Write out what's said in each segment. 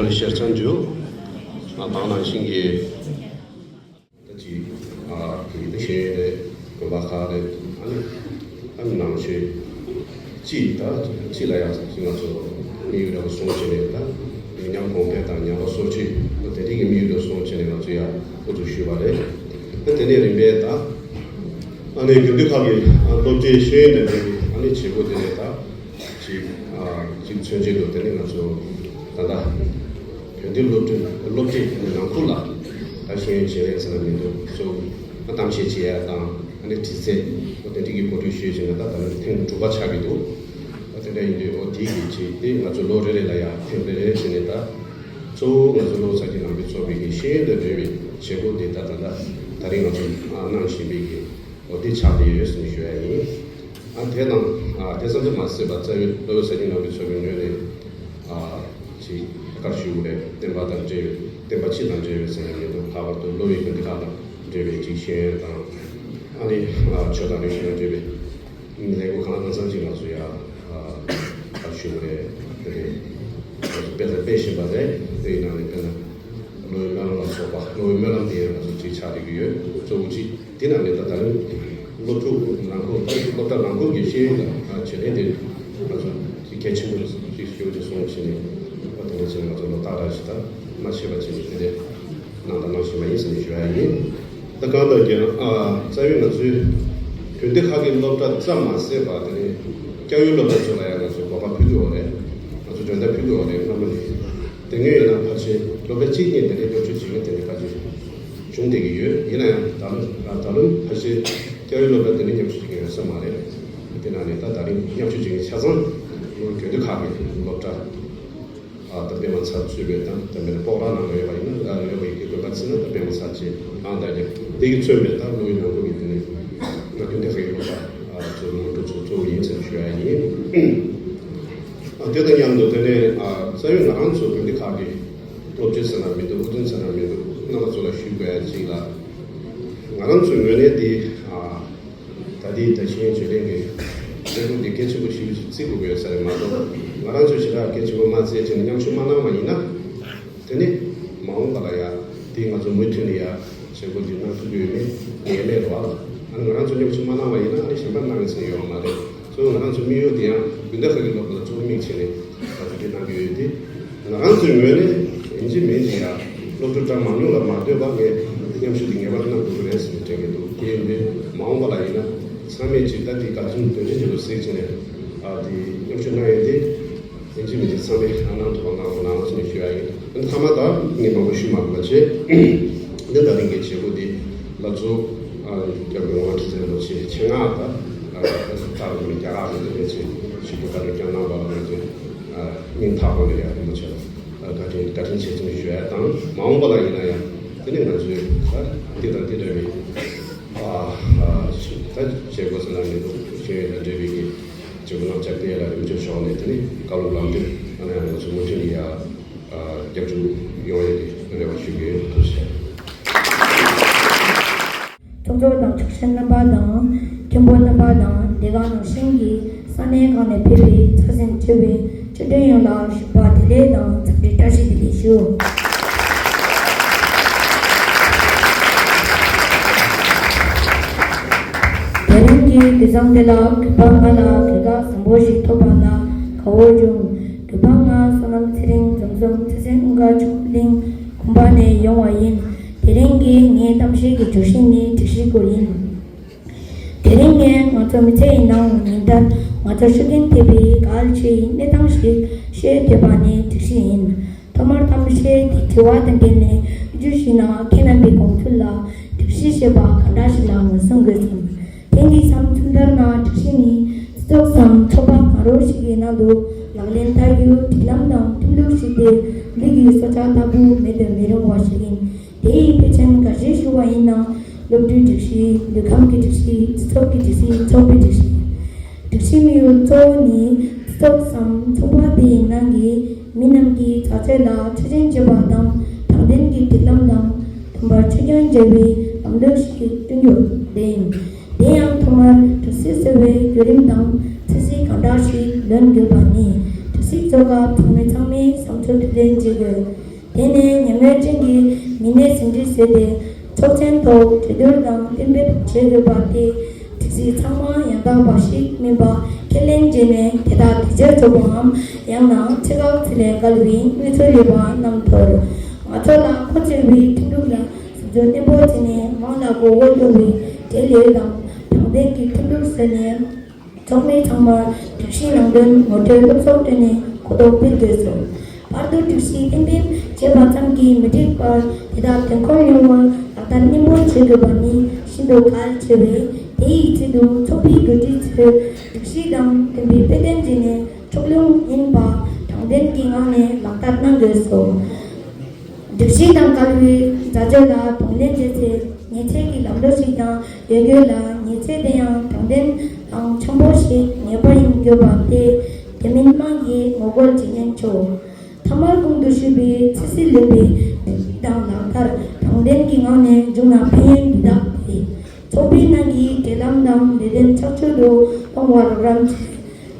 le cherchant jo dans 신기 같이 그 대신에 그 바카를 아니 나오시 지다 지라야 생각서 미유라고 소치နေတာ그냥 공개다 냐고 소치 어떻게 미유로 소치နေတာ저야 모두 쉬바래 그때 내림에다 아니 근데하게 로제 쉐는 아니 지고 되다 지금 전제도 되는 거죠 다다 로제 나콜라 다시 제가 사람들도 저 당시 지야다 아니 디세 어떻게 포토시에는 다다는 생 두바 차기도 어떻게 이제 어디지 때 맞아 로레라야 텐데레 지내다 저 맞아 로사기 남비 소비기 쉐데 되비 제고 데이터다 다른 거좀 안나시비기 어디 차리에 있으시야니 대단 대선도 맞세 맞아 로사기 남비 소비는 지 가시우레 템바단제 템바치단제 생각해도 하버도 로이 근데가다 제베 지시에다 아니 저다리 시간제베 내고 가는 상징이라서야 가시우레 그게 배달 배신 받에 되나는 그는 로이면은 소바 로이면은 되어서 지차리기에 조지 디나는 다른 로투 나고 로타 나고 계시에 제대로 아주 개체물을 지시오지 송신이 어떤 것을 따라하시다 마시바치는데 나도 마시면 있으니 좋아하니 그러니까 이제 자유는 근데 하긴 너다 잠만세 봐더니 교육을 받으려야 가지고 뭐가 필요해 아주 전에 필요해 그러면 등에는 같이 로베치니 되게 주지게 되니까지 중대기요 이나 다른 다시 교육을 받는 역수직에서 말해 그때 안에 다른 역수직이 차선 교육 하게 뭐다 tapi masa juga tan tapi orang orang yang lain yang baik itu kan sana tapi masa je anda je tiga juga tan loh yang aku gitu ni nak kita fikir apa tu yang saya ni ada yang tu ni saya nak ansur tu dikagi objek sana itu udun sana itu nama tu lah juga sila ansur ni di tadi tadi jadi ni 그리고 이게 계속 시고 배웠어요. 맞아. 말한 주시라 계속 맞지 그냥 좀만 나만이나. 되니 마음 받아야 뒤가 좀 못이야. 제가 지금 그게 얘네로 와. 아니 말한 좀 좀만 나만이나 아니 심만 나면서요. 말에. 저 말한 좀 미요디야. 근데 그게 너무 좀 미치네. 어떻게 나기에디. 말한 좀 왜네 인지 메지야. 로트다 마누가 마대바게 그냥 슈팅에 받는 그래서 되게도 게임에 마음 받아야나. 사람의 집단이 같은 되는 세진에 디 역전하에디 인지미지 사람의 하나도 하나도 나와서 쉬어야지 근데 하마다 이게 너무 심한 거지 근데 다른 게 제고디 라조 결국 어떻게 되는지 청하다 그래서 다른 게 잘하는 되지 시부가를 겨나봐 그래서 민타고를 해야 되는 것처럼 같은 세진에 쉬어야 당 마음보다 이나야 되는 거지 대단히 제거 선언에도 제가 저기 지금 어차피라 이제 쇼네더니 가로랑들 하나 무슨 문제야 접주 요에 내가 쉬게 됐어요. 정조당 축신나 바당 견본나 바당 내가는 신기 산에 가네 베베 자생 제베 저대용라 슈바들레당 잡리 다시 들이슈 기상대라 그방가라 그가 선보시 토바나 가오중 그방아 소남트링 점점 태생가 축링 kumbaane yongwayin derenge nge tamshigi joshini tishikorin derenge ngato mitei nang nindan ngato shugin tebi galchi ne tamshig she tebane tishin tomar tamshe titiwa dangene jushina kenabi kongtulla tishi sheba kandashila musungasam tengi samchundarna tishini stoksam choba karoshigi nado langlen tayu tilamdang timlushide Ligi socha tabu mede merong washigin dei pechen gaje shuwaina lobdu diksi lekam ki diksi stok ki diksi chobi diksi diksi miu ni stok sam choba de nangi minam ki chachela chajen jebadam tangden ki tilamdam thumba chajen jebi amdo shi tungyo den deyang thumar tsi sewe yorim dam tsi kandashi len gebani 식조가 장미 삼초된 지금 대내 영열증기 미내 생질세대 초전도 제대로당 땜배 제거바티 특시 창마 양다 바식 미바 켈렌제네 대다 디저 조봉함 양나 체각 틀에 갈위 미소리바 남털 마초라 코치위 팅둘라 수전에 보지네 마나고 월도위 텔레당 당대기 팅둘세네 정말 정말 특시 남든 모델 흡속되네 고도 빌드서 파도 특시 엠빔 제바tam기 메디컬 대다 탱코용원 아단 니몬 제거바니 신도 갈체베 에이치도 초비 그지츠 특시당 템비 페덴지네 촉룡 인바 당된 킹안에 막다난 것소 특시당 갈위 자절라 동네제세 예체기 남도시당 여결라 예체대양 당된 청보시 예버인 교반대 대민망이 모골 진행초 타말공도시비 치실레비 당나갈 당된 킹안에 중나 페인 디닥비 초비나기 대람당 내된 척추도 동화람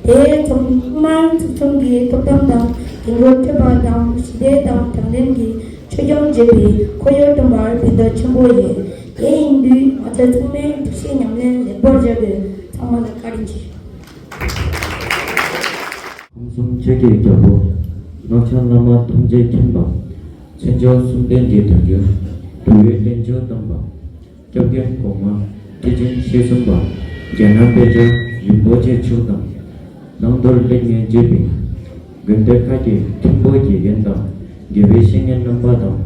대 정말 특성기 독담당 인로트바당 시대당 당된기 최정제비 코요동말 빈더 첨보예 개인들 어쩌면 특시 냠는 레버저를 상만을 가린지 공성체계 결부 노천남아 통제 캠방 천저 숨된지 등교 도외된저 등방 격견 공마 대진 시승방 제나배저 윤보제 출당 낭돌랭의 제비 근대카기 팀보기 연당 개회신의 넘바당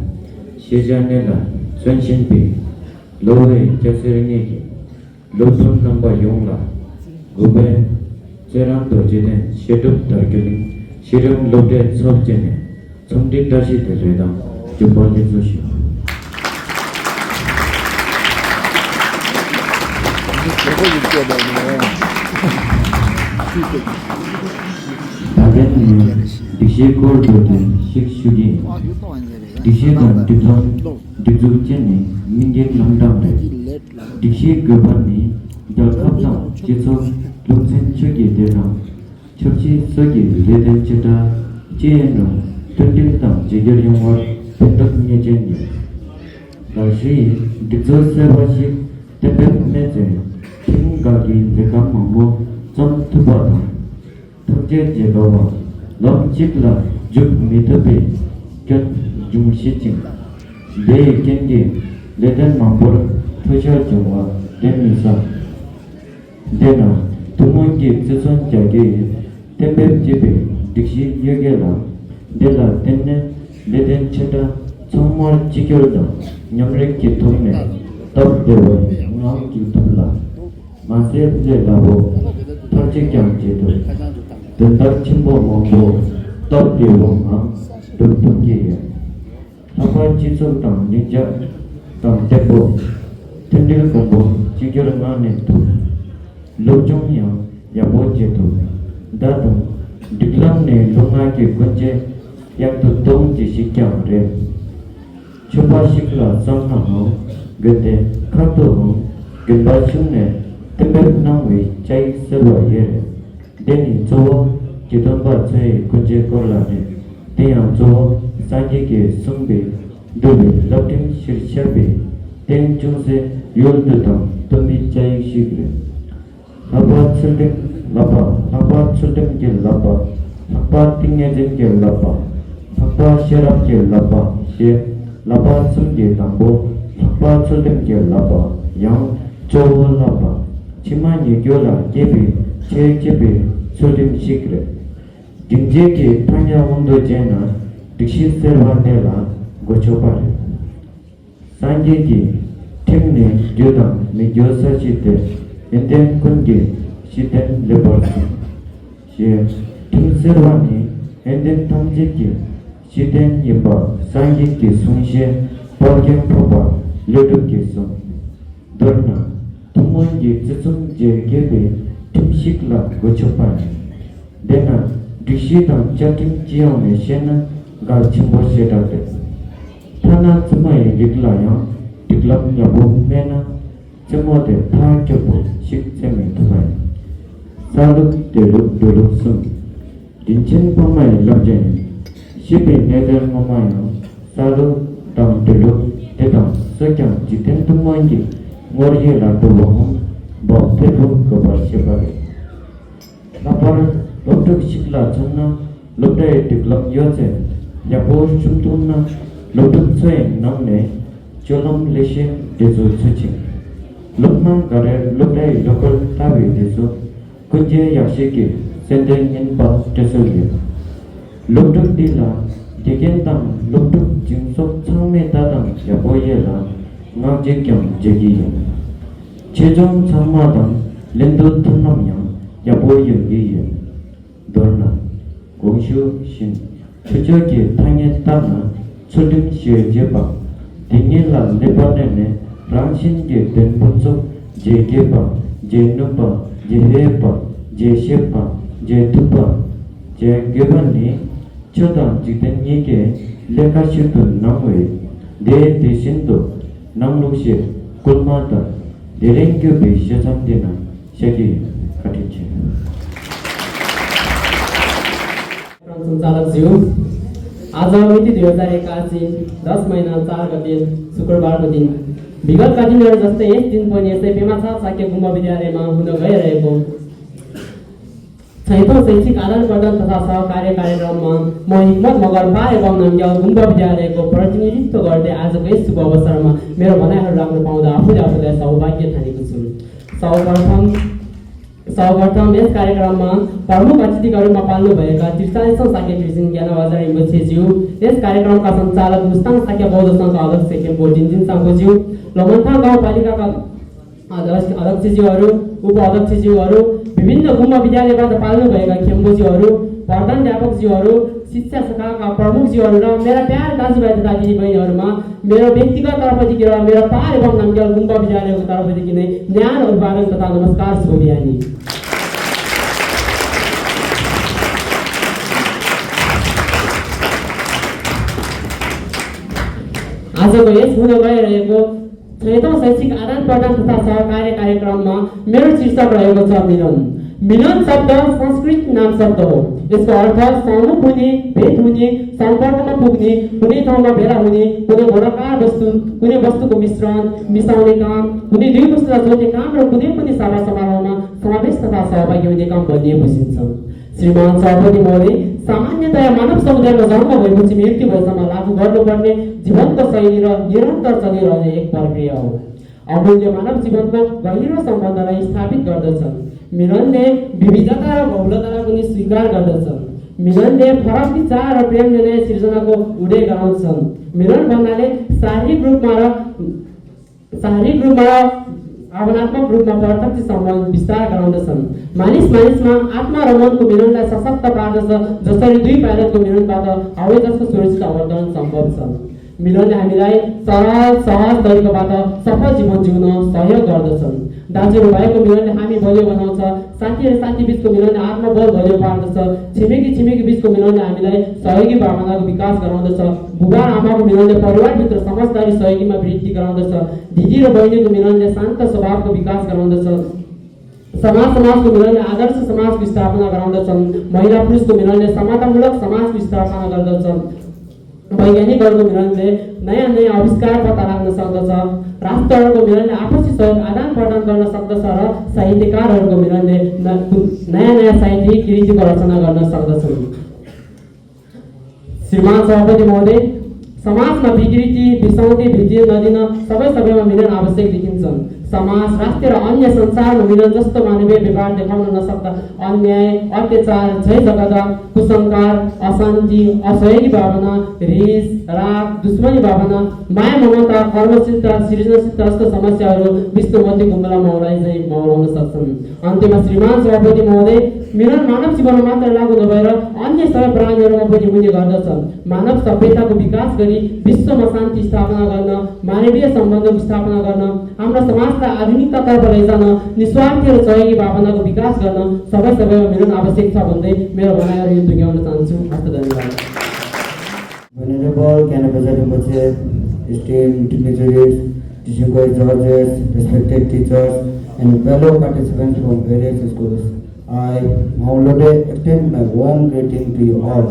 시자네라 전신비 로웨 자세랭에기 로톤 넘바 용라 고베 제란도 제된 시럽 달결링 시럽 로데 섭제네 정립 다시 대회당 주번의 소식 다른 디시골도든 식슈기 디시간 디주체니 민겐 남담데 디시 그반니 달컵당 지속 lumsenchegi dena chopchi sogi leden cheta cheno tundingtam jigeryongwa pendak nyejeni dashi dikzo sewashi tepep meze tingagi lekam mambo chom tubata thokje jegawa lom chikla juk mitabe kyat jungshi ching de kengi leden mambo thosha jongwa demisa dena tumongi tsuson jage tepep jebe dikshi yegela dela tenne leden cheta chomar chikyolda nyamre ki thomne tab dewa ngam ki thumla mase je labo thorche kyam jeto tendar chimbo mongo tab dewa ngam duktungi apa chisol tam ninja tam tepo tendil kombo chikyol ngane tu लोचोंया या बोझे तो दादू डिग्लम ने लोंगा के गुंजे या तो तुम GC क्या रे छुपा शिकला संहा हो गते खातो हो गंबाशुं ने तबे नावे चाय सर्वा ये देनी जो जितंबा चाय गुंजे कोला ने तेया जो सांगे के संबे दुबे लटिंग शीर्षबे तें जुसे योलदता तुमी चाय शिकरे Apa suldem ke lapa, apa tinggal ke lapa, apa syarab ke lapa, lapa sumge tambo, apa suldem ke lapa, yang coba lapa, cuma nyegola kebe, kebe suldem sikre. Jingje ke tanya undo jena, dikshi serva nela gochopare. Sanje ke timne jodam me josa chite. Enten kunge shiten lebarsi she timserwani enten tamjeki shiten yimba sangiki sunshe parken proba leduke sun dorna tumonge tsum je gebe timshikla gochopani dena dishitam chatim chione shena gal chimbo shedate thana tsumai diklaya diklam yabu mena Cemote thakyopo shik cemi thumai saluk deluk deluk sum Dinchen Pamai Lobjane, Shipping Nether Mamaya, Sado, Tam Telu, Tetam, Sakam, Jitem to Moinki, Moria to Wahom, Bob Petu, Gobar Shepard. Lapar, Lotuk Shikla Chana, Lopde Tiklop Yose, Yapo Chumtuna, Lotuk Swain Namne, Cholam Leshe, Desu Suchi. Lukman Gare, Lopde local Tavi Desu, Kunje Yashiki, Sending in Bas Tesulia. Lotuk Dila, Digentam, Lotuk Jinsok Changme Tadam, Yaboyela, Najikyam Jegi. Chejong Changmadam, Lendo Tunamyam, Yaboye, Dorna, Gongshu Shin, Chujoki Tanya Tana, Chudin Shie Jeba, Dingila Lebanene, Ranshin Ge Denbutsu, Je Geba, Je Nuba, Je Heba, Je Shepa, Je Tuba, Je Gebani, Chodan Jiten Yike, Leka Shutun Namwe, De Deshindo, Namlushi, Kulmata, Derengyu Be Shazamdina, Shaki, Katiche. सञ्चालकज्यू आज मिति 2081 10 महिना 4 गते शुक्रबारको दिन विगतका दिनहरू जस्तै यस दिन पनि यसै पेमाछा शाक्य गुम्बा विद्यालयमा हुन गइरहेको छैटौं शैक्षिक आदान प्रदान तथा सहकार्य कार्यक्रममा म हिक्मत मगर पा एवं नामग्याल गुम्बा विद्यालयको प्रतिनिधित्व गर्दै आजको यस शुभ अवसरमा मेरो भनाइहरू राख्न पाउँदा आफूलाई सौभाग्य ठानेको छु। सर्वप्रथम यस कार्यक्रममा प्रमुख अतिथिका रूपमा पाल्नु भएका 43औं शाक्य कृष्ण ज्ञानबजार इम्बोछेज्यू, यस कार्यक्रमका सञ्चालक मुस्ताङ शाक्य बौद्ध सङ्घका अध्यक्ष केम्पो डिन्जिन साङ्गोज्यू, लमन्था गाउँपालिकाका अध्यक्षज्यूहरू, उप-अध्यक्षज्यूहरू, विभिन्न गुम्बा विद्यालयबाट पाल्नु भएका खेम्बोज्यूहरू, प्रधानाध्यापकज्यूहरू, शिक्षा शाखाका प्रमुखज्यूहरू र मेरा प्यार दाजुभाइ तथा दिदीबहिनीहरूमा मेरो व्यक्तिगत तर्फदेखि र मेरो पार एवं नामग्याल गुम्बा विद्यालयको तर्फदेखि नै न्याय अभिवादन तथा नमस्कार शुभ बिहानी। आजको यस हुन गइरहेको 6औं शैक्षिक आदान प्रदान तथा सहकार्य कार्यक्रममा मेरो शीर्षक रहेको छ मिलन। मिलन शब्द संस्कृत नाम शब्द हो। यसको अर्थ सम्मुख हुने, भेट हुने, सम्पर्कमा पुग्ने, कुनै ठाउँमा भेला हुने, कुनै गोलाकार वस्तु, कुनै वस्तुको मिश्रण, मिसाउने काम, कुनै दुई वस्तुलाई जोड्ने काम र कुनै पनि सभा समारोहमा समावेश तथा सहभागी हुने काम भन्ने बुझिन्छ। श्रीमान सभापति महोदय, सामान्यतया मानव समुदायमा जन्म भएपछि मृत्यु भएसम्म लागू गर्नुपर्ने जीवनको शैली र निरन्तर चलिरहने एक प्रक्रिया हो। अमूल्य मानव जीवनको गहिरो सम्बन्धलाई स्थापित गर्दछ। मिलनले विविधता र बहुलतालाई पनि स्वीकार गर्दछ। मिलनले फरक विचार र प्रेम निर्णय सिर्जनाको उदय गराउँछन्। मिलन भन्नाले शारीरिक रूपमा र भावनात्मक रूपमा प्रत्यक्ष सम्बन्ध विस्तार गराउँदछन्। मानिसमा आत्मा र मनको मिलनलाई सशक्त पार्दछ, जसरी दुई पाइलटको मिलनबाट हवाई जहाजको सुरक्षित अवतरण सम्भव छ। मिलनले हामीलाई सरल सहज तरिकाबाट सफल जीवन जिउन सहयोग गर्दछन्। दाजुहरू भएको मिलनले हामी बलियो बनाउँछ। साथी र साथी बीचको मिलनले आत्मबल बलियो पार्दछ। छिमेकी बीचको मिलनले हामीलाई सहयोगी भावनाको विकास गराउँदछ। बुबा आमाको मिलनले परिवारभित्र समझदारी सहयोगीमा वृद्धि गराउँदछ। दिदी र बहिनीको मिलनले शान्त स्वभावको विकास गराउँदछ। समाजको मिलनले आदर्श समाजको स्थापना गराउँदछन्। महिला पुरुषको मिलनले समतामूलक समाजको स्थापना गर्दछन्। वैज्ञानिकहरूको मिलनले नयाँ आविष्कार पत्ता लाग्न सक्दछ। राष्ट्रहरूको मिलनले आपसी सहयोग आदान प्रदान गर्न सक्दछ र साहित्यकारहरूको मिलनले नयाँ साहित्यिक कृतिको रचना गर्न सक्दछन्। श्रीमान सभापति महोदय, समाजमा विकृति, विसङ्गति वृद्धि नदिन सबैमा मिलन आवश्यक देखिन्छन्। समाज, राष्ट्र र अन्य संसारमा मिलन जस्तो मानवीय व्यवहार देखाउन नसक्दा अन्याय, अत्याचार, क्षय जगदा, कुसंस्कार, अशान्ति, असहयोगी भावना, रिस, राग, दुश्मनी भावना, माया ममता, कर्मशीलता, सृजनशीलता जस्तो समस्याहरू विष्णुमती गुम्बा मौलाउन सक्छन्। अन्त्यमा श्रीमान सभापति महोदय, मिलन मानव जीवनमा मात्र लागू नभएर अन्य सबै प्राणीहरूमा पनि हुने गर्दछ। मानव सभ्यताको विकास गरी विश्वमा शान्ति स्थापना गर्न, मानवीय सम्बन्धको स्थापना गर्न, हाम्रो समाजलाई आधुनिकतातर्फ लैजान, निस्वार्थी र सहयोगी भावनाको विकास गर्न सबैमा मिलन आवश्यक छ भन्दै मेरो भनाइहरू यो टुङ्ग्याउन चाहन्छु। हस्त धन्यवाद। Venerable Canabazar Rinpoche, esteemed dignitaries, distinguished judges, respected teachers, and fellow participants from various schools, I, Maulode, extend my warm greeting to you all.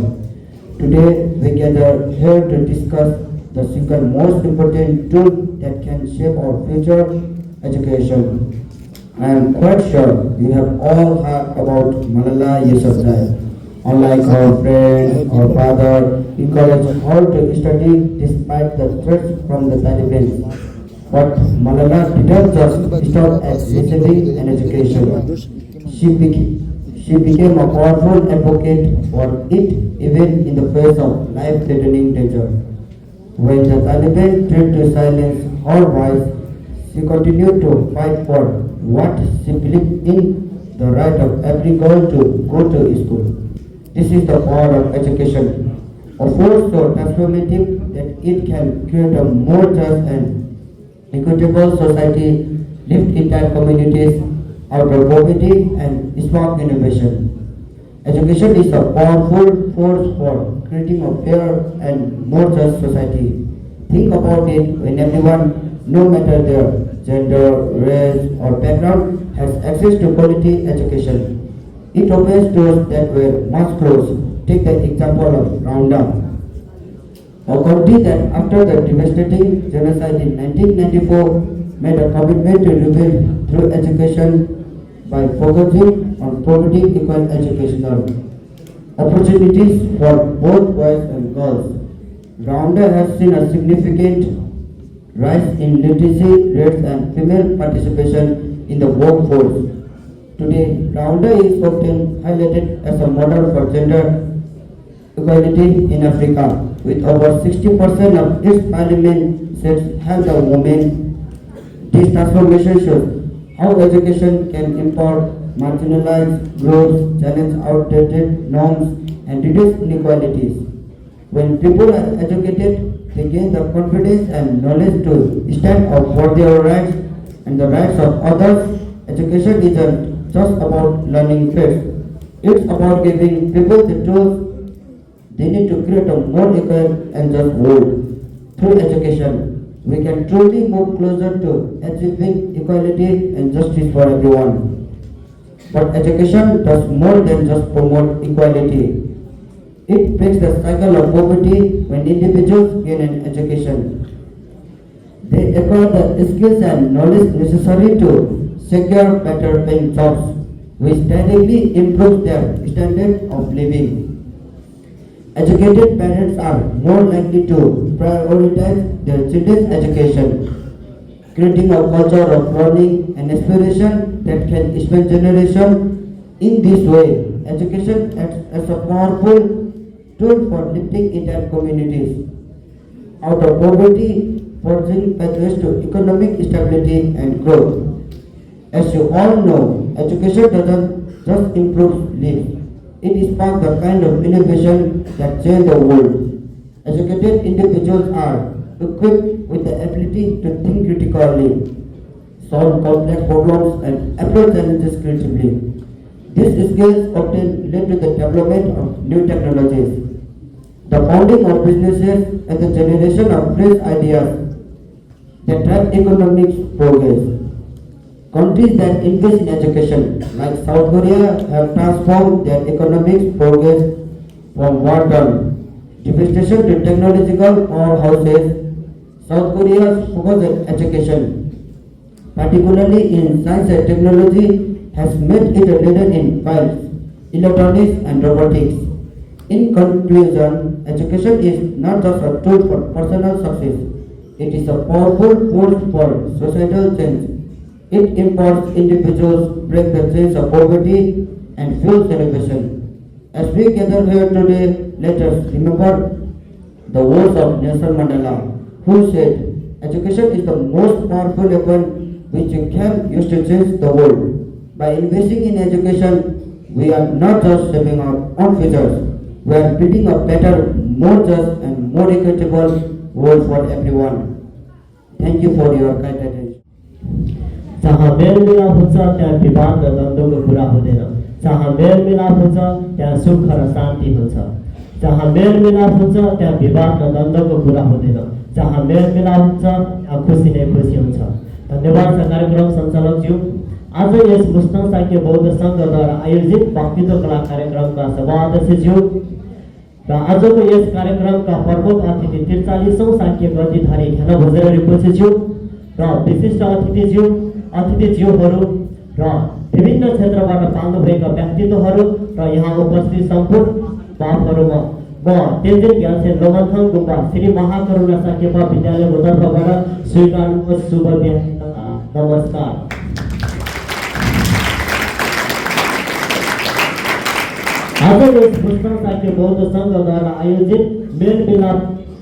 Today we gather here to discuss the single most important tool that can shape our future education. I am quite sure you have all heard about Malala Yousafzai. Unlike her friend or father, encouraged her to study despite the threats from the Taliban. But Malala didn't just stop at receiving an education. She became a powerful advocate for it even in the face of life-threatening danger. When the Taliban tried to silence her voice, she continued to fight for what she believed in, the right of every girl to go to school. This is the power of education, a force so transformative that it can create a more just and equitable society, lift entire communities out of poverty and spark innovation. Education is a powerful force for creating a fair and more just society. Think about it: when everyone, no matter their gender, race or background, has access to quality education, it opens doors that were once closed. Take the example of Rwanda, a country that after the devastating genocide in 1994 made a commitment to rebuild through education by focusing on providing equal educational opportunities for both boys and girls. Rwanda has seen a significant rise in literacy rates and female participation in the workforce. Today, Rwanda is often highlighted as a model for gender equality in Africa, with over 60% of its parliament seats held by women. This transformation shows how education can empower marginalized groups, challenge outdated norms, and reduce inequalities. When people are educated, they gain the confidence and knowledge to stand up for their rights and the rights of others. Education isn't just about learning facts. It's about giving people the tools they need to create a more equal and just world. Through education, we can truly move closer to achieving equality and justice for everyone. But education does more than just promote equality. It breaks the cycle of poverty when individuals gain an education. They acquire the skills and knowledge necessary to secure better paying jobs, which directly improves their standard of living. Educated parents are more likely to prioritize their children's education, creating a culture of learning and aspiration that can span generations. In this way, education acts as a powerful tool for lifting entire communities out of poverty, forging pathways to economic stability and growth. As you all know, education doesn't just improve lives. It sparks the kind of innovation that changes the world. Educated individuals are equipped with the ability to think critically, solve complex problems, and approach challenges creatively. These skills often lead to the development of new technologies, the founding of businesses, and the generation of fresh ideas that drive economic progress. Countries that invest in education, like South Korea, have transformed their economic progress from war-torn devastation to technological powerhouses. South Korea's focus on education, particularly in science and technology, has made it a leader in science, electronics, and robotics. In conclusion, education is not just a tool for personal success. It is a powerful force for societal change. It empowers individuals, break the chains of poverty, and fuels innovation. As we gather here today, let us remember the words of Nelson Mandela, who said, "Education is the most powerful weapon which you can use to change the world." By investing in education, we are not just shaping our own futures, we are building a better, more just, and more equitable world for everyone. Thank you for your kind attention. जहाँ मेलमिलाप हुन्छ त्यहाँ विवाद र द्वन्द्वको कुरा हुँदैन। जहाँ मेलमिलाप हुन्छ त्यहाँ सुख र शान्ति हुन्छ। जहाँ मेलमिलाप हुन्छ त्यहाँ विवाद र द्वन्द्वको कुरा हुँदैन। जहाँ मेलमिलाप हुन्छ त्यहाँ खुसी नै खुसी हुन्छ। धन्यवाद छ कार्यक्रम सञ्चालकज्यू। आज यस मुस्ताङ साक्य बौद्ध सङ्घद्वारा आयोजित वक्तृत्व कला कार्यक्रमका सभाध्यक्षज्यू र आजको यस कार्यक्रमका प्रमुख अतिथि 43औं साक्य गतिधारी ध्यान भोजन रिपोर्टज्यू र विशिष्ट अतिथिज्यूहरू र विभिन्न क्षेत्रबाट पाल्नुभएका व्यक्तित्वहरू र यहाँ उपस्थित सम्पूर्ण बापहरूमा म तेन्जिङ ग्याल्छे लोमन्थङ गुम्बा श्री महाकरुणा साक्यपा विद्यालयको तर्फबाट स्वीकार शुभ नमस्कार। आज यस मुस्ताङ साक्य बौद्ध सङ्घद्वारा आयोजित मेलमिलाप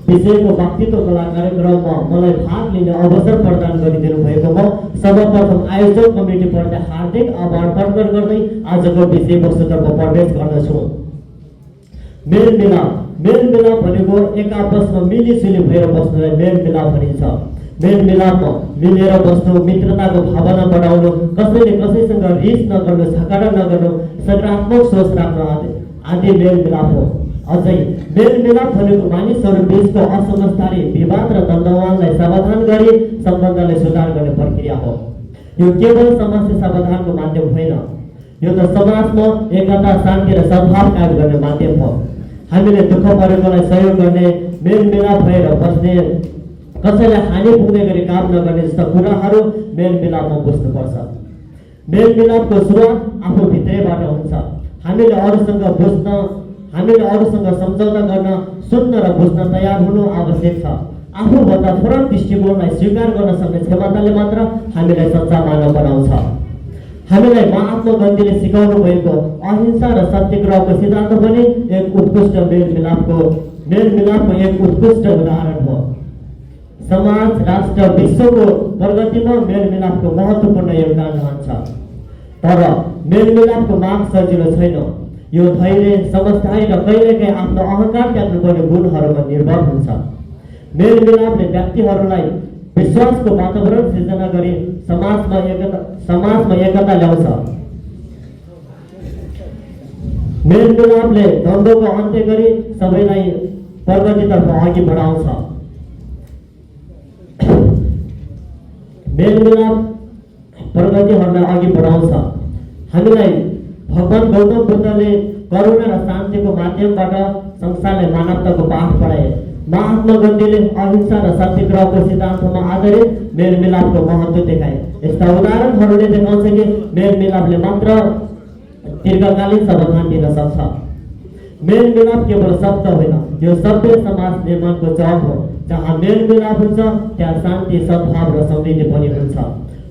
विषयको वक्तृत्व कला कार्यक्रममा मलाई भाग लिने अवसर प्रदान गरिदिनु भएकोमा सर्वप्रथम आयोजक कमिटीप्रति हार्दिक आभार प्रकट गर्दै आजको विषयवस्तुतर्फ प्रवेश गर्दछु। मेलमिलाप भनेको एक आपसमा मिलिजुली भएर बस्नुलाई मेलमिलाप भनिन्छ। मेलमिलापमा मिलेर बस्नु, मित्रताको भावना बढाउनु, कसैले कसैसँग रिस नगर्नु, झगडा नगर्नु, सकारात्मक सोच राख्नु आदि मेलमिलाप हो। अझै मेलमिलाप भनेको मानिसहरू बीचको असमझदारी, विवाद र द्वन्द्वलाई समाधान गरी सम्बन्धलाई सुधार गर्ने प्रक्रिया हो। यो केवल समस्या समाधानको माध्यम होइन, यो त समाजमा एकता, शान्ति र सद्भाव कायम गर्ने माध्यम हो। हामीले दुःख परेकोलाई सहयोग गर्ने, मेलमिलाप भएर बस्ने, कसैलाई हानि पुग्ने गरी काम नगर्ने जस्ता कुराहरू मेलमिलापमा बुझ्नुपर्छ। मेलमिलापको सुरुवात आफूभित्रैबाट हुन्छ। हामीले अरूसँग सम्झौता गर्न, सुन्न र बुझ्न तयार हुनु आवश्यक छ। आफूभन्दा फरक दृष्टिकोणलाई स्वीकार गर्न सक्ने क्षमताले मात्र हामीलाई सच्चा मानव बनाउँछ। हामीलाई महात्मा गान्धीले सिकाउनु भएको अहिंसा र सत्यग्रहको सिद्धान्त पनि एक उत्कृष्ट मेलमिलापको एक उत्कृष्ट उदाहरण हो। समाज, राष्ट्र, विश्वको प्रगतिमा मेलमिलापको महत्त्वपूर्ण योगदान रहन्छ। तर मेलमिलापको माग सजिलो छैन। यो धैर्य, समझदारी र कहिलेकाहीँ आफ्नो अहङ्कार त्याग्नुपर्ने गुणहरूमा निर्भर हुन्छ। मेलमिलापले व्यक्तिहरूलाई विश्वासको वातावरण सिर्जना गरी समाजमा एकता ल्याउँछ। मेलमिलापले द्वन्द्वको अन्त्य गरी सबैलाई प्रगतितर्फ अघि बढाउँछ। मेलमिलाप प्रगतिहरूलाई अघि बढाउँछ। हामीलाई भगवान गौतम बुद्धले करुणा र शान्तिको माध्यमबाट संसारलाई मानवताको पाठ पढाए। महात्मा गान्धीले अहिंसा र सत्यग्रहको सिद्धान्तमा आधारित मेलमिलापको महत्त्व देखाए। यस्ता उदाहरणहरूले देखाउँछ कि मेलमिलापले मात्र दीर्घकालीन समाधान दिन सक्छ। मेलमिलाप केवल शब्द होइन, यो सभ्य समाज निर्माणको जग हो। जहाँ मेलमिलाप हुन्छ त्यहाँ शान्ति, सद्भाव र समृद्धि पनि हुन्छ।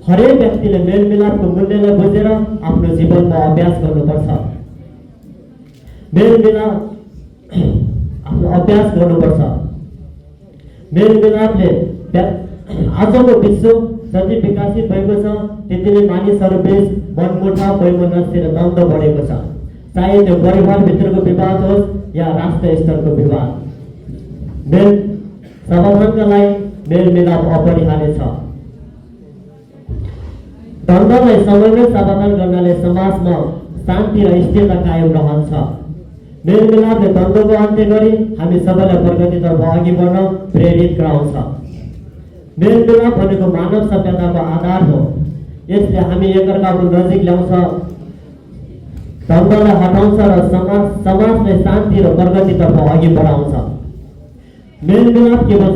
हरेक व्यक्तिले मेलमिलापको मूल्यलाई बुझेर आफ्नो जीवनमा अभ्यास गर्नुपर्छ। मेलमिलापले आजको विश्व जति विकसित भएको छ त्यति नै मानिसहरू बीच मनमुटाव, वैमनस्य र द्वन्द्व बढेको छ। चाहे त्यो परिवारभित्रको विवाद होस् या राष्ट्र स्तरको विवाद, समाधानका लागि मेलमिलाप अपरिहार्य छ। द्वन्द्वलाई समयमै समाधान गर्नाले समाजमा शान्ति र स्थिरता कायम रहन्छ। मेलमिलापले द्वन्द्वको अन्त्य गरी हामी सबैलाई प्रगतितर्फ अघि बढ्न प्रेरित गराउँछ। मेलमिलाप भनेको मानव सभ्यताको आधार हो। यसले हामी एकअर्काको नजिक ल्याउँछ, द्वन्द्वलाई हटाउँछ र समाजलाई शान्ति र प्रगतितर्फ अघि बढाउँछ। मेलमिलाप केवल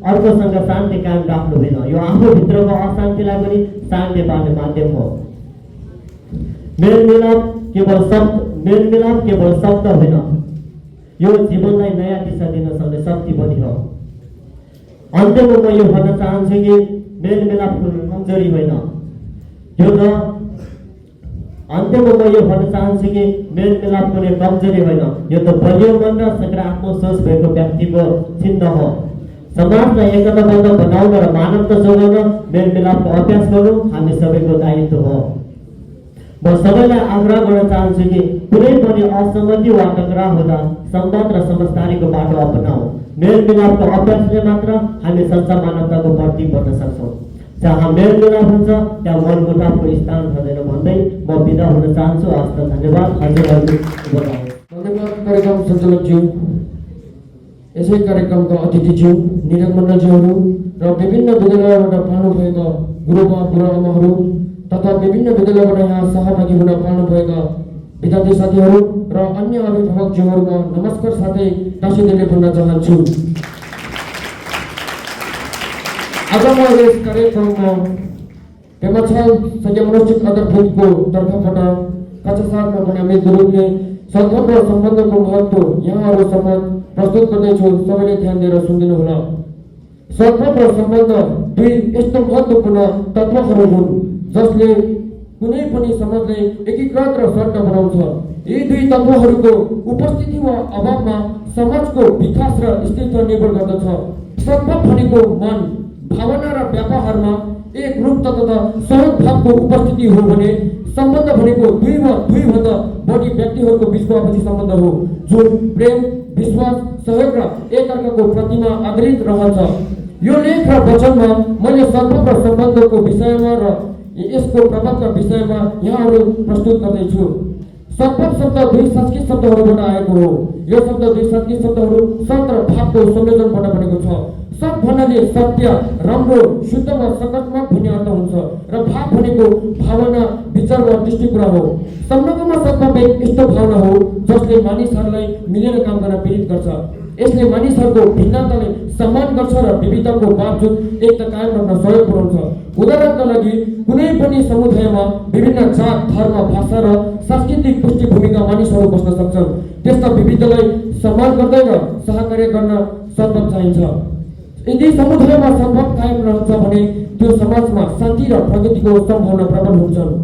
अर्कोसँग शान्ति कायम राख्नु होइन, यो आफूभित्रको अशान्तिलाई पनि शान्ति पार्ने माध्यम हो। मेलमिलाप केवल शब्द होइन, यो जीवनलाई नयाँ दिशा दिन सक्ने शक्ति पनि हो। अन्त्यमा म यो भन्न चाहन्छु कि मेलमिलाप कुनै कमजोरी होइन, यो त बलियो मन र सकारात्मक सोच भएको व्यक्तिको चिन्ह हो। समाजलाई एकताबद्ध बनाउन र मानवता जोगाउन मेलमिलापको अभ्यास गर्नु हामी सबैको दायित्व हो। म सबैलाई आग्रह गर्न चाहन्छु कि कुनै पनि असहमति वा टकराव हुँदा संवाद र समझदारीको बाटो अपनाऊ। मेलमिलापको अभ्यासले मात्र हामी सच्चा मानवताको प्रतीक बन्न सक्छौँ। जहाँ मेलमिलाप हुन्छ त्यहाँ मनमुटावको स्थान हुँदैन भन्दै म बिदा हुन चाहन्छु। हस्त धन्यवाद। धन्यवाद कार्यक्रम सञ्चालकज्यू, यसै कार्यक्रमका अतिथिज्यू, निरमण्डलज्यूहरू र विभिन्न विद्यालयबाट पाल्नुभएका गुरुमा गुरुआमाहरू तथा विभिन्न विद्यालयबाट यहाँ सहभागी हुन पाउनुभएका विद्यार्थी साथीहरू र अन्य अभिभावकज्यूहरूमा नमस्कार साथै टाँसिदिने भन्न चाहन्छु। आज म यस कार्यक्रममा पेमाछाल संयमनोचित अन्तर्भुतको तर्फबाट कक्षामा बनाउने गुरुले सद्भाव र सम्बन्धको महत्त्व यहाँहरूसम्म प्रस्तुत गर्दैछु। सबैले ध्यान दिएर सुनिदिनु होला। सद्भाव र सम्बन्ध दुई यस्तो महत्त्वपूर्ण तत्त्वहरू हुन् जसले कुनै पनि समाजलाई एकीकृत र सट्ट बनाउँछ। यी दुई तत्त्वहरूको उपस्थिति वा अभावमा समाजको विकास र अस्तित्व निर्भर गर्दछ। सद्भाव भनेको मन, भावना र व्यापारमा एक रूपता तथा सहज भावको उपस्थिति हो भने सम्बन्ध भनेको दुई वा दुईभन्दा बढी व्यक्तिहरूको बीचको आपसी सम्बन्ध हो जुन प्रेम, विश्वास, सहयोग र एकअर्काको प्रतिमा आधारित रहन्छ। यो लेख र वचनमा मैले सद्भाव र सम्बन्धको विषयमा र यसको प्रभावका विषयमा यहाँहरू प्रस्तुत गर्दैछु। सद्भाव शब्द दुई संस्कृत शब्दहरूबाट आएको हो। यो शब्द दुई संस्कृत शब्दहरू सत् र भावको संयोजनबाट बनेको छ। सत् भन्नाले सत्य, राम्रो, शुद्ध वा सकारात्मक भन्ने अर्थ हुन्छ र भाव भनेको भावना, विचार वा दृष्टि कुरा हो। संलग्नमा सद्भाव एक यस्तो भावना हो जसले मानिसहरूलाई मिलेर काम गर्न प्रेरित गर्छ। यसले मानिसहरूको भिन्नतालाई सम्मान गर्छ र विविधताको बावजुद एकता कायम राख्न सहयोग पुर्याउँछ। उदाहरणका लागि कुनै पनि समुदायमा विभिन्न जात, धर्म, भाषा र सांस्कृतिक पृष्ठभूमिका मानिसहरू बस्न सक्छन्। त्यस्ता विविधतालाई सम्मान गर्दै र सहकार्य गर्न सद्भाव चाहिन्छ। यदि समुदायमा सद्भाव कायम रहन्छ भने त्यो समाजमा शान्ति र प्रगतिको सम्भावना प्रबल हुन्छन्।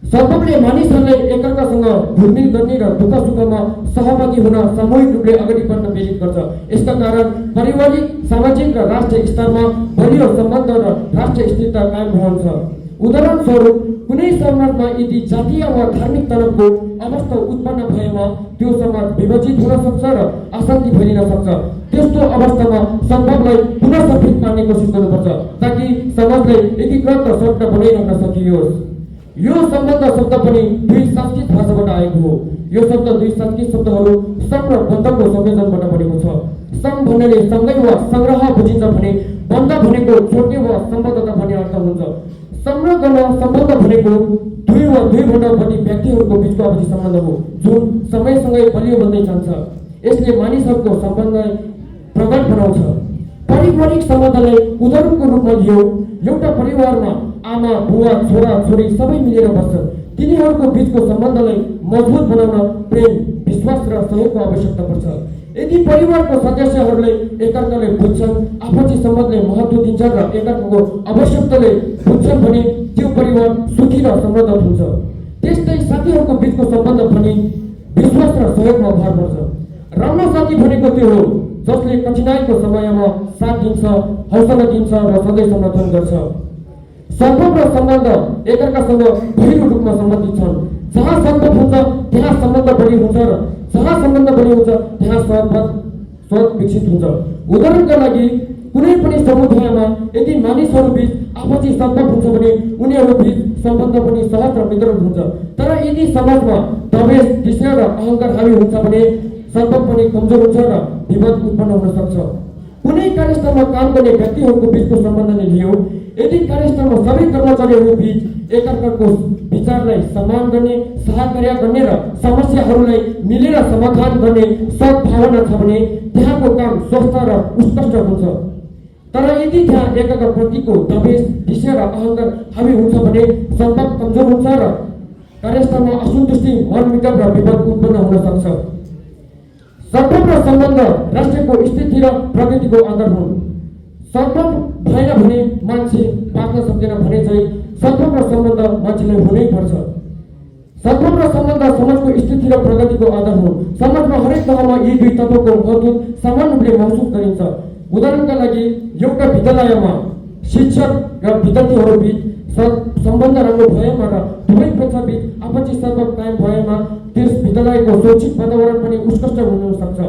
सद्भावले मानिसहरूलाई एकअर्कासँग घुलमिल गर्ने र दुःख सुखमा सहभागी हुन सामूहिक रूपले अगाडि बढ्न प्रेरित गर्छ। यसका कारण पारिवारिक, सामाजिक र राष्ट्रिय स्तरमा बलियो सम्बन्ध र राष्ट्रिय स्थिरता कायम रहन्छ। उदाहरणस्वरूप कुनै समाजमा यदि जातीय वा धार्मिक तनावको अवस्था उत्पन्न भएमा त्यो समाज विभाजित हुन सक्छ र अशान्ति फैलिन सक्छ। त्यस्तो अवस्थामा सद्भावलाई पुनः स्थापित पार्ने कोसिस गर्नुपर्छ ताकि समाजलाई एकीकृत र सट्ट बनाइराख्न सकियोस्। यो सम्बन्ध शब्द पनि दुई संस्कृत भाषाबाट आएको हो। यो शब्द दुई संस्कृत शब्दहरू सम र बन्धको संयोजनबाट बनेको छ। सम भन्नाले सँगै वा संग्रह बुझिन्छ भने बन्ध भनेको छोड्ने वा सम्बद्धता भन्ने अर्थ हुन्छ। संग्रह सम्बन्ध भनेको दुई वा दुईभन्दा बढी व्यक्तिहरूको बीचको आपसी सम्बन्ध हो जुन समयसँगै बलियो बन्दै जान्छ। यसले मानिसहरूको सम्बन्धलाई प्रगाढ बनाउँछ। पारिवारिक सम्बन्धलाई उदाहरणको रूपमा लियो। एउटा परिवारमा आमा, बुवा, छोरा, छोरी सबै मिलेर बस्छन्। तिनीहरूको बीचको सम्बन्धलाई मजबुत बनाउन प्रेम, विश्वास र सहयोगको आवश्यकता पर्छ। यदि परिवारको सदस्यहरूले एकअर्कालाई बुझ्छन्, आपसी सम्बन्धलाई महत्त्व दिन्छन् र एकअर्काको आवश्यकतालाई बुझ्छन् भने त्यो परिवार सुखी र समृद्ध हुन्छ। त्यस्तै साथीहरूको बीचको सम्बन्ध पनि विश्वास र सहयोगमा भर पर्छ। राम्रो साथी भनेको त्यो हो जसले कठिनाइको समयमा साथ दिन्छ, हौसला दिन्छ र सधैँ समर्थन गर्छ। सद्भाव र सम्बन्ध एकअर्कासँग गहिरो रूपमा सम्बन्धित छन्। जहाँ सद्भाव हुन्छ त्यहाँ सम्बन्ध बढी हुन्छ र जहाँ सम्बन्ध बढी हुन्छ त्यहाँ सद्भाव विकसित हुन्छ। उदाहरणका लागि कुनै पनि समुदायमा यदि मानिसहरू बीच आपसी सद्भाव हुन्छ भने उनीहरू बीच सम्बन्ध पनि सहज र मधुर हुन्छ। तर यदि समाजमा दवेश, तृष्णा र अहङ्कार हावी हुन्छ भने सद्भाव पनि कमजोर हुन्छ र विवाद उत्पन्न हुन सक्छ। कुनै कार्यस्थलमा काम गर्ने व्यक्तिहरूको बीचको सम्बन्धले लियो। यदि कार्यस्थलमा सबै कर्मचारीहरू बीच एकअर्काको विचारलाई सम्मान गर्ने, सहकार्य गर्ने र समस्याहरूलाई मिलेर समाधान गर्ने सद्भावना छ भने त्यहाँको काम स्वस्थ र उत्कृष्ट हुन्छ। तर यदि त्यहाँ एकअर्काप्रतिको दवेश, ईर्ष्या र अहङ्कार हावी हुन्छ भने सद्भाव कमजोर हुन्छ र कार्यस्थलमा असन्तुष्टि, मनमुटाव र विवाद उत्पन्न हुन सक्छ। सद्भाव र सम्बन्ध राष्ट्रको स्थिति र प्रगतिको आधार हुन्। सद्भाव भएन भने मान्छे बाँच्न सक्दैन भने चाहिँ सद्भाव र सम्बन्ध मान्छेलाई हुनै पर्छ। सद्भाव र सम्बन्ध समाजको स्थिति र प्रगतिको आधार हुन्। समाजमा हरेक तहमा यी दुई तत्त्वको महत्त्व समान रूपले महसुस गरिन्छ। उदाहरणका लागि एउटा विद्यालयमा शिक्षक र विद्यार्थीहरू बीच सम्बन्ध राम्रो भएमा र दुवै पक्षबीच आपसी सद्भाव कायम भएमा त्यस विद्यालयको शैक्षिक वातावरण पनि उत्कृष्ट हुन सक्छ।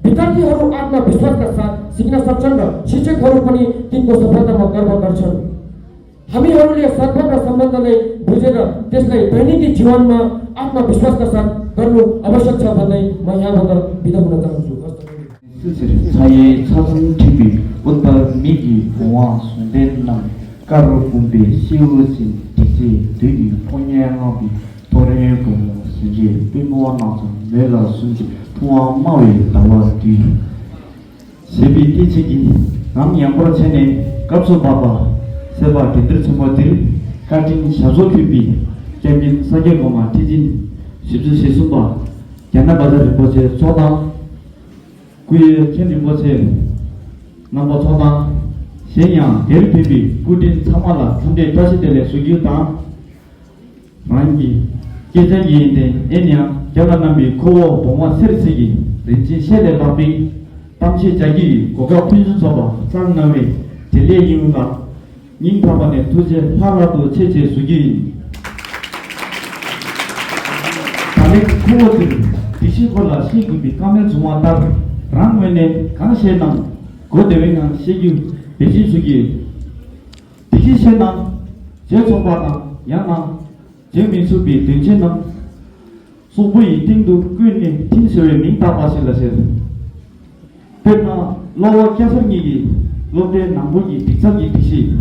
विद्यार्थीहरू आत्मविश्वासका साथ सिक्न सक्छन् र शिक्षकहरू पनि तिनको सफलतामा गर्व गर्छन्। हामीहरूले सद्भाव र सम्बन्धलाई बुझेर त्यसलाई दैनिक जीवनमा आत्मविश्वासका साथ गर्नु आवश्यक छ भन्दै म यहाँबाट बिदा हुन चाहन्छु। 是产业超生 TV 问的米语文化顺便让 까르 군비 시우시 디지 뒤이 포냐나비 도레 공 수지 비모와 나서 내가 순지 투와 마위 다와디 세비 디지기 남 양보라 체네 갑소 바바 세바 디들 첨어들 카팅 샤조키비 제빈 사게고마 디진 십주 세수바 견나 바자를 보세 소다 구이 켄디 보세 넘버 소다 세냐 델피비 구딘 사마라 근데 다시 될래 수기다 만기 계정이인데 애냐 결혼남비 코어 봉화 세르시기 렌치 셰레 바비 당시 자기 고가 핀수서바 짱나웨 델레 이유가 닝파반의 두제 하라도 체제 수기 다른 코어들 디시콜라 시급이 까면 중화다 랑웨네 강세남 고대웨나 시기 배신수기 디시세남 제초바나 야나 제민수비 등진남 소부이 띵도 꾼니 틴스웨 민타바실라세 페나 로와 캐성이기 롯데 남북이 빅사기 디시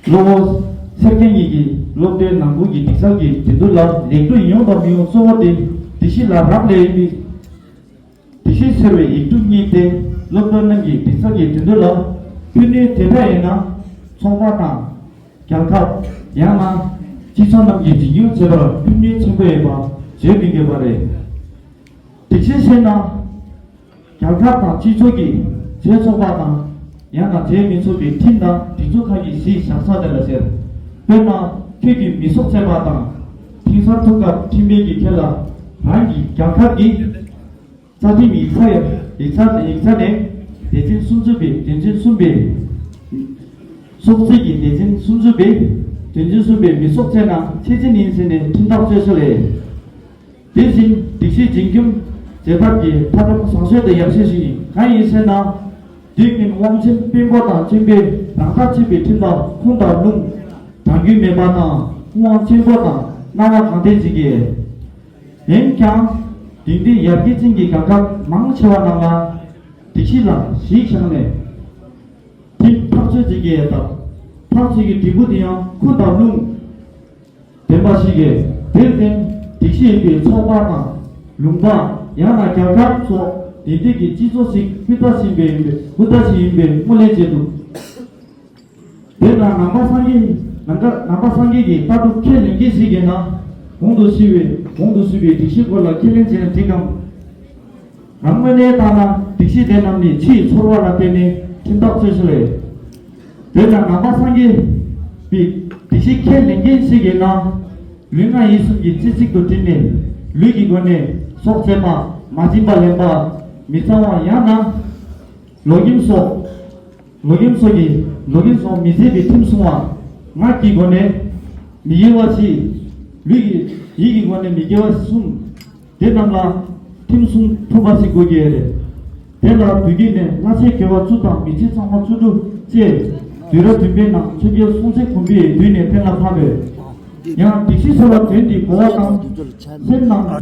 로와 세경이기 롯데 남북이 빅사기 디둘라 렉도 이용다 미용 소와데 디시라 랍레이 디시세웨 이뚱니테 롯데는 빅사기 디둘라 꾼니 대다에나 총바타 경갑 야마 지선남기 지유체로 꾼니 친구에봐 제비게 바래 디시세나 경갑타 지속이 제소바다 야나 제민수비 팀다 뒤쪽하기 시작사들라세 베나 튀기 미속제바다 팀사토가 팀배기 켈라 한기 경갑이 자팀이 이사에 이사네 대진 순주비 대진 순비 속색이 대진 순주비 대진 순비 미속제나 체진 인생의 팀답제설에 대신 딕시 진금 제답기 파동 상쇄의 약세시 가인세나 딕민 왕신 빈보다 진비 랑타치비 팀다 혼다 룽 당규메바나 왕신보다 나와 강대지기에 엠캬 딩디 야기진기 각각 망치와 나가 딕시라 시익상네 팀 탑수지기에다 탑수기 디부디야 쿠다 룽 덴바시게 델덴 딕시에게 초바나 룽바 야나 결각소 디디기 지소식 휘다신베 후다신베 몰레제도 데나 남바상기기 따도 켈링기시게나 공도시비 디시골라 켈링제는 지금 남문에 따라 디시대남니 치 소로와라 때니 팀답제설에 데나 남바상기 디시 켈링기시게나 류가 이승기 지식도 듣네 류기관에 속세마 마지발레마 미사와 야나 로김소 미세비 팀수와 마기관에 미예와시 류기 이기관에 미예와시 숨 대담라 팀숨 투바시 고기에래 대라 두기네 나세케와 주다 미치상마 주두 제 뒤로 뒷배나 저기요 송색 군비 뒤네 대나 파베 야 디시서라 된디 고아당 셋나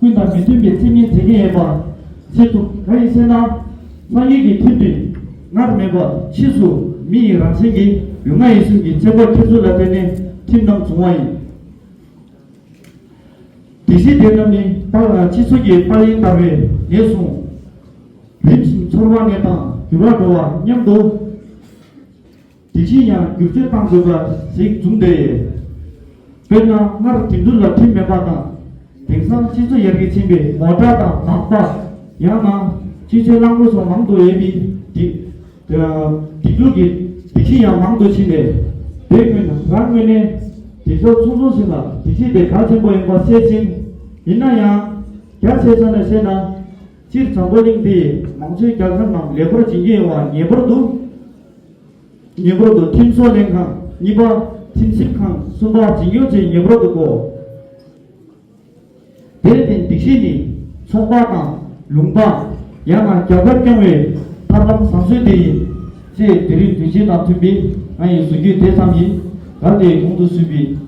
그다 미팀비 팀이 되게 해봐 세도 가이세나 상기기 팀비 나르메바 치수 미라세기 용아이 승기 제발 캐줄라 되네 팀당 중화이 디시 대남니 따라 치수기 빨리 따르 예수 림심 철왕에다 유라도와 냠도 디시냐 규제방조가 식 중대에 그러나 나를 팀들라 팀메바다 댕상 치수 여기 팀비 모다다 막바 야나 치수 랑고서 망도 예비 디두기 디시야 망도 치네 대면 랑면에 디소 충소시나 디시대 같이 보행과 세진 이나야 야세선에 세나 질 정보링디 망치 결선망 레버러 진계와 예버도 팀소랭강 이바 팀십강 수바 진교제 예버도고 대된 딕시니 총바강 룽바 야나 결각경의 타람 상수대이 제 드림 뒤지나 투비 아니 수기 대상이 가대 공도수비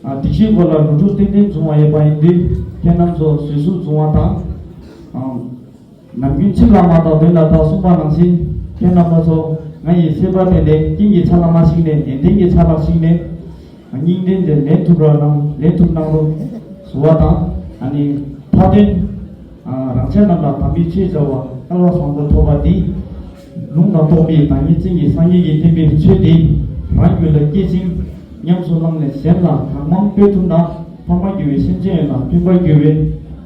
딕시콜라 루주 땡땡 중화에 바인디 캐남소 수수 중화다 남긴 칠라마다 된다다 수바낭신 캐남아서 ngai seba tele kingi chala masine endingi chala sine angin den le tu na ro suwata ani thaden rangchana la tabi chi jawa kalwa song thoba di lung na to bi tani chingi sangi gi tembe che di mai gwe le ki ching nyam so lang le sen la kamang pe tu na pama gi we sin je la pi bai gi we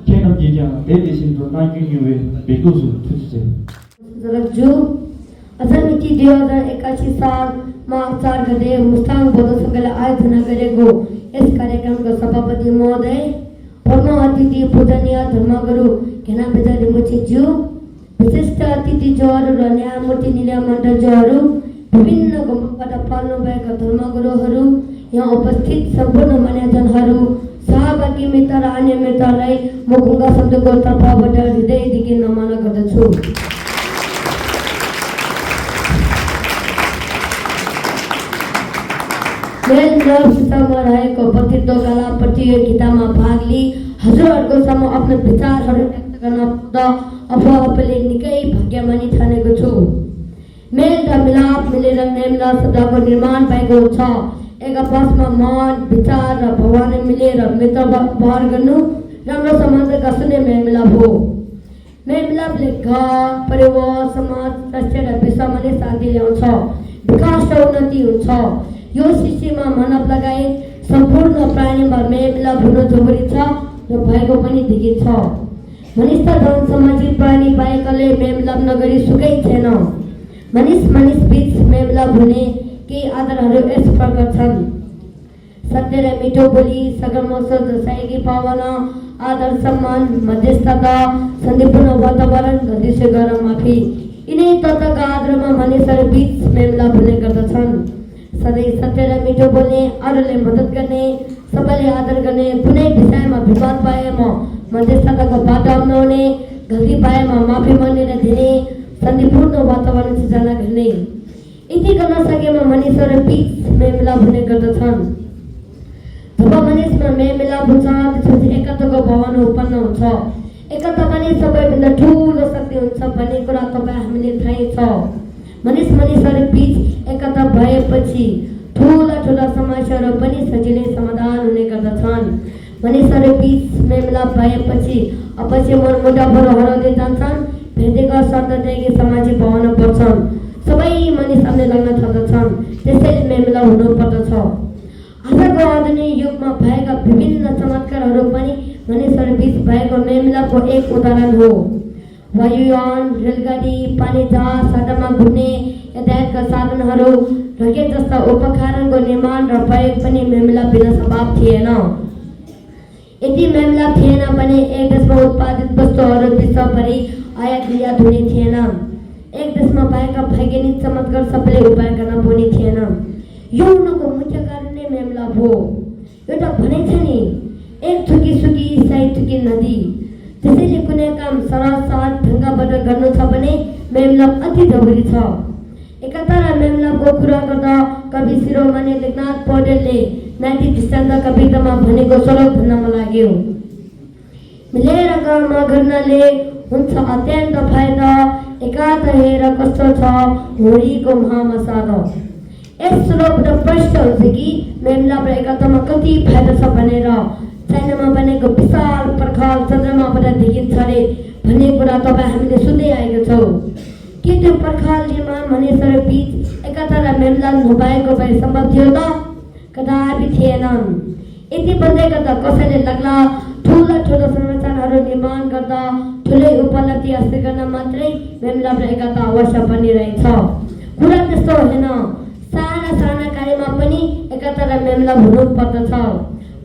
kenam ji ja de de sin do na gi we be ku su tu je जरकजू अझ मिति 2081 सालमा 4 गते मुस्ताङ बौद्ध सङ्घले आयोजना गरेको यस कार्यक्रमको सभापति महोदय परम अतिथि पूजनीय धर्मगुरु घेना बेजा लिम्बुज्यू विशिष्ट अतिथिज्यूहरू र न्यायमूर्ति निलय मण्डलज्यूहरू विभिन्न गुम्बाबाट पाल्नुभएका धर्मगुरुहरू यहाँ उपस्थित सम्पूर्ण मान्यजनहरू सहभागी मित्र र अन्य मित्रलाई म गुङ्गा शब्दको तर्फबाट हृदयदेखि नमन गर्दछु। मेल मिलाप शिक्षामा रहेको वक्तृत्व कला प्रतियोगितामा भाग लिई हजुरहरूको सम्म आफ्नो विचारहरू व्यक्त गर्न पाउँदा आफूले निकै भाग्यमानी ठानेको छु। मेल र मिलाप मिलेर नेमला शब्दको निर्माण भएको छ। एक आपसमा मन विचार र भावना मिलेर मित्र व्यवहार गर्नु राम्रो सम्बन्ध गाँस्ने मेल मिलाप हो। मेल मिलापले घर परिवार समाज राष्ट्र र विश्वमा नै शान्ति ल्याउँछ, विकास र उन्नति हुन्छ। यो सृष्टिमा मानव लगायत सम्पूर्ण प्राणीमा मेल मिलाप हुनु जरुरी छ र भएको पनि देखिन्छ। मनुष्य धन सामाजिक प्राणी भएकाले मेल मिलाप नगरी सुखै छैन। मानिस बीच मेल मिलाप हुने केही आधारहरू यस प्रकार छन्। सत्य र मिठो बोली, सगर्मोत्सव दर्शाएकी भावना, आदर सम्मान, मध्यस्थता, शान्तिपूर्ण वातावरण, गतिशील गरम माफी, यिनै तत्त्वका आधारमा मानिसहरू बीच मेल मिलाप हुने गर्दछन्। सधैँ सत्य र मिठो बोल्ने, अरूले मद्दत गर्ने, सबैले आदर गर्ने, कुनै विषयमा विवाद भएमा मध्यस्थताको बाटो अपनाउने, गल्ती भएमा माफी माग्ने र दिने, शान्तिपूर्ण वातावरण सृजना गर्ने। यति गर्न सकेमा मानिसहरू बीच मेल मिलाप हुने गर्दछन्। जब मानिसमा मेल मिलाप हुन्छ त्यसपछि एकताको भावना उत्पन्न हुन्छ। एकता पनि सबैभन्दा ठुलो शक्ति हुन्छ भन्ने कुरा तपाईँ हामीले थाहै छ। मानिसहरू बीच एकता भएपछि ठुला समस्याहरू पनि सजिलै समाधान हुने गर्दछन्। मानिसहरू बीच मेल मिलाप भएपछि अवश्य मनमुटावहरू हराउँदै जान्छन्, भेटेका शब्ददेखि सामाजिक भावना बढ्छन्, सबै मानिस सामने लाग्न थाल्दछन्। त्यसैले मेल मिलाप हुनुपर्दछ। आजको आधुनिक युगमा भएका विभिन्न चमत्कारहरू पनि मानिसहरू बीच भएको मेल मिलापको एक उदाहरण हो। वायुयान, रेलगाडी, पानी जहाज, सडकमा घुम्ने यातायातका साधनहरू, रकेट जस्ता उपकरणको निर्माण र प्रयोग पनि मेल मिलाप बिना सम्भव थिएन। यदि मेल मिलाप थिएन भने एक देशमा उत्पादित वस्तुहरू विश्वभरि आयात निर्यात हुने थिएन। एक देशमा भएका वैज्ञानिक चमत्कार सबैले उपाय गर्न पाउने थिएन। यो हुनुको मुख्य कारण नै मेल मिलाप हो। एउटा भनाइ छ नि, एक थुकी सुकी सय थुकी नदी। त्यसैले कुनै काम सरल सहज ढङ्गबाट गर्नु छ भने मेल मिलाप अति जरुरी छ। एकता र मेल मिलापको कुरा गर्दा कवि शिरोमणि लेखनाथ पौडेलले नाइटी दृष्टान्त कवितामा भनेको स्वरूप भन्न मन लाग्यो। मिलेर काम गर्नाले हुन्छ अत्यन्त फाइदा, एकता हेर कस्तो छ होडीको महामसाद। यस श्लोकबाट प्रश्न हुन्छ कि मेल मिलाप र एकतामा कति फाइदा छ भनेर। चाइनामा बनेको विशाल पर्खाल चन्द्रमाबाट देखिन्छ अरे भन्ने कुरा तपाईँ हामीले सुन्दै आएका छौँ। के त्यो पर्खाल निर्माण मानिसहरू बीच एकता र मेल मिलाप नभएको भए सम्भव थियो त? कदापि थिएनन्। यति भन्दै गर्दा कसैले लाग्ला ठुला संरचनाहरू निर्माण गर्दा ठुलै उपलब्धि हासिल गर्न मात्रै मेल मिलाप र एकता अवश्य बनिरहेछ। कुरा त्यस्तो होइन। साना कार्यमा पनि एकता र मेल मिलाप हुनुपर्दछ।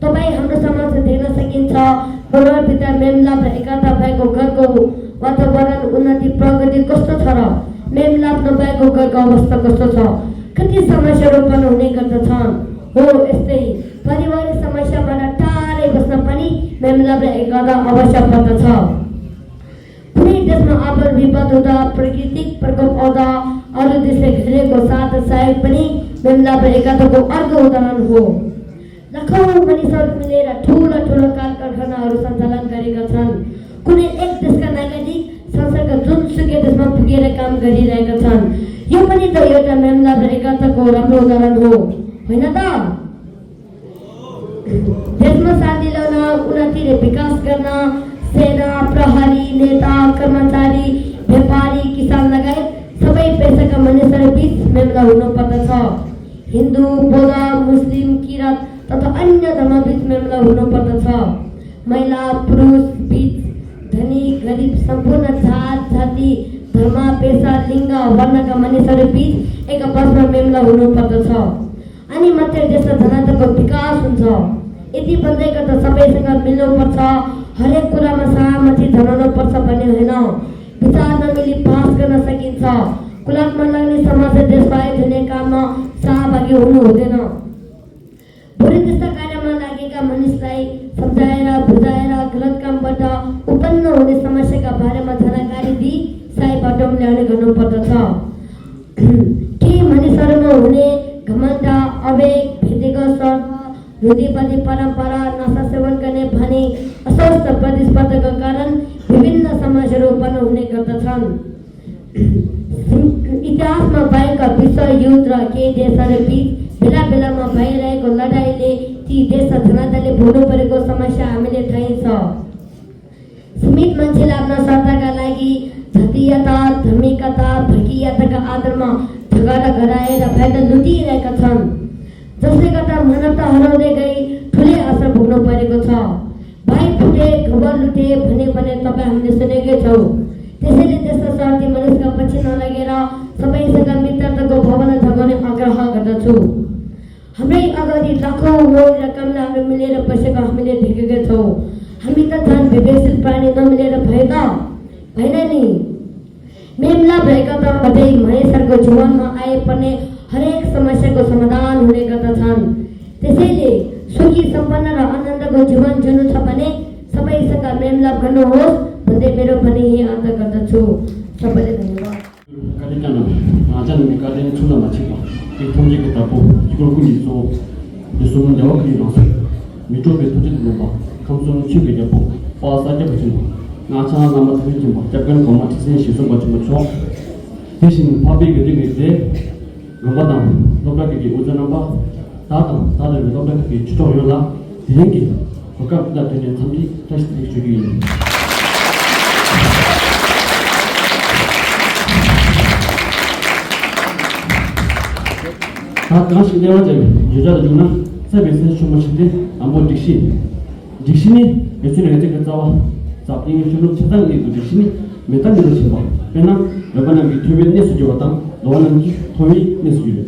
तपाईँ हाम्रो समाज देख्न सकिन्छ, परिवारभित्र मेल मिलाप र एकता भएको घरको वातावरण, उन्नति, प्रगति कस्तो छ र मेल मिलाप नभएको घरको अवस्था कस्तो छ? कति समस्याहरू उत्पन्न हुने गर्दछन्। हो यस्तै पारिवारिक समस्याबाट टाढै बस्न पनि मेल मिलाप र एकता अवश्य पर्दछ। कुनै देशमा आपद विपद हुँदा, प्राकृतिक प्रकोप आउँदा अरू देशले घेरेको साथ सहयोग पनि मेल मिलाप र एकताको अर्को उदाहरण हो। लाखौँ मानिसहरू मिलेर ठुला कारखानाहरू सञ्चालन गरेका छन्। कुनै एक देशका नागरिक संसारका जुनसुकै देशमा पुगेर काम गरिरहेका छन्। यो पनि त एउटा मेमला र एकताको राम्रो उदाहरण हो होइन त देशमा शान्ति ल्याउन उन्नति र विकास गर्न सेना प्रहरी नेता कर्मचारी व्यापारी किसान लगायत सबै पेसाका मानिसहरू बीच मेमला हुनुपर्दछ हिन्दू बौद्ध मुस्लिम किराँत तथा अन्य धर्म बीच मेमला हुनुपर्दछ महिला पुरुष बीच धनी गरिब सम्पूर्ण जात जाति धर्म पेसा लिङ्ग वर्णका मानिसहरू बीच एक आपसमा मेमला हुनुपर्दछ अनि मात्रै देशको धनात्मक विकास हुन्छ यति भन्दै गर्दा सबैसँग मिल्नुपर्छ हरेक कुरामा सहमति जनाउनुपर्छ भन्ने होइन विचार नमिली पास गर्न सकिन्छ कुलतमा लाग्ने समाज देशलाई हुने काममा सहभागी हुनु हुँदैन भोलि त्यस्ता कार्यमा लागेका मानिसलाई सम्झाएर बुझाएर गलत कामबाट उत्पन्न हुने समस्याका बारेमा जानकारी दिई सही बाटोमा ल्याउने गर्नुपर्दछ केही मानिसहरूमा हुने घमण्ड आवेग व्यक्तिगत स्वार्थ रूढिवादी परम्परा नशा सेवन गर्ने भने अस्वस्थ प्रतिस्पर्धाका कारण विभिन्न समस्याहरू उत्पन्न हुने गर्दछन् इतिहासमा भएका विश्व युद्ध र केही देशहरू बीच बेला बेलामा भइरहेको लडाईँले ती देश र जनताले भोग्नु परेको समस्या हामीले थाहै छ सीमित मान्छेले आफ्ना स्वार्थका लागि जातीयता धार्मिकता भर्कीयताका आधारमा झगडा गराएर फाइदा लुटिरहेका छन् जसले गर्दा मानवता हराउँदै गई ठुलै असर भोग्नु परेको छ भाइ फुटे खबर लुटे भने तपाईँ हामीले सुनेकै छौँ त्यसैले त्यस्ता स्वार्थी मानिसका पछि नलागेर सबैसँग मित्रताको भावना जगाउने आग्रह गर्दछु हाम्रै अगाडि लाखौँ रकमले हामी मिलेर बसेको हामीले देखेका छौँ हामी त झन् विवेकशील प्राणी नमिलेर भयो त होइन नि मेमला भएका त अझै मानिसहरूको जीवनमा आइपर्ने हरेक समस्याको समाधान हुने गर्दछन् त्यसैले सुखी सम्पन्न र आनन्दको जीवन जिउनु छ भने सबैसँग मेलमिलाप गर्नुहोस् भन्दै मेरो भनाइ यही अन्त गर्दछु सबैले धन्यवाद Kadang-kadang ajan kadang sudah macam itu juga tahu jika kau ni so disuruh jawab ni langsung mito betul je lupa kamu suruh cuci kerja pun pas aja macam ngaca nama tu macam jangan kau macam ni sesuatu macam desin public gitu gambar dokter kiki ujian apa tada dokter kiki cuci lah tinggi kau kan dah tanya sampai test cuci Kalau sudah macam jual jual, saya biasanya cuma cendek ambil diksi ni, biasanya kita kerjawa, tapi ini cuma cendang itu diksi ni, metan itu siapa? Karena lepas nanti tujuh ni sudah datang, lawan nanti tujuh ni sudah.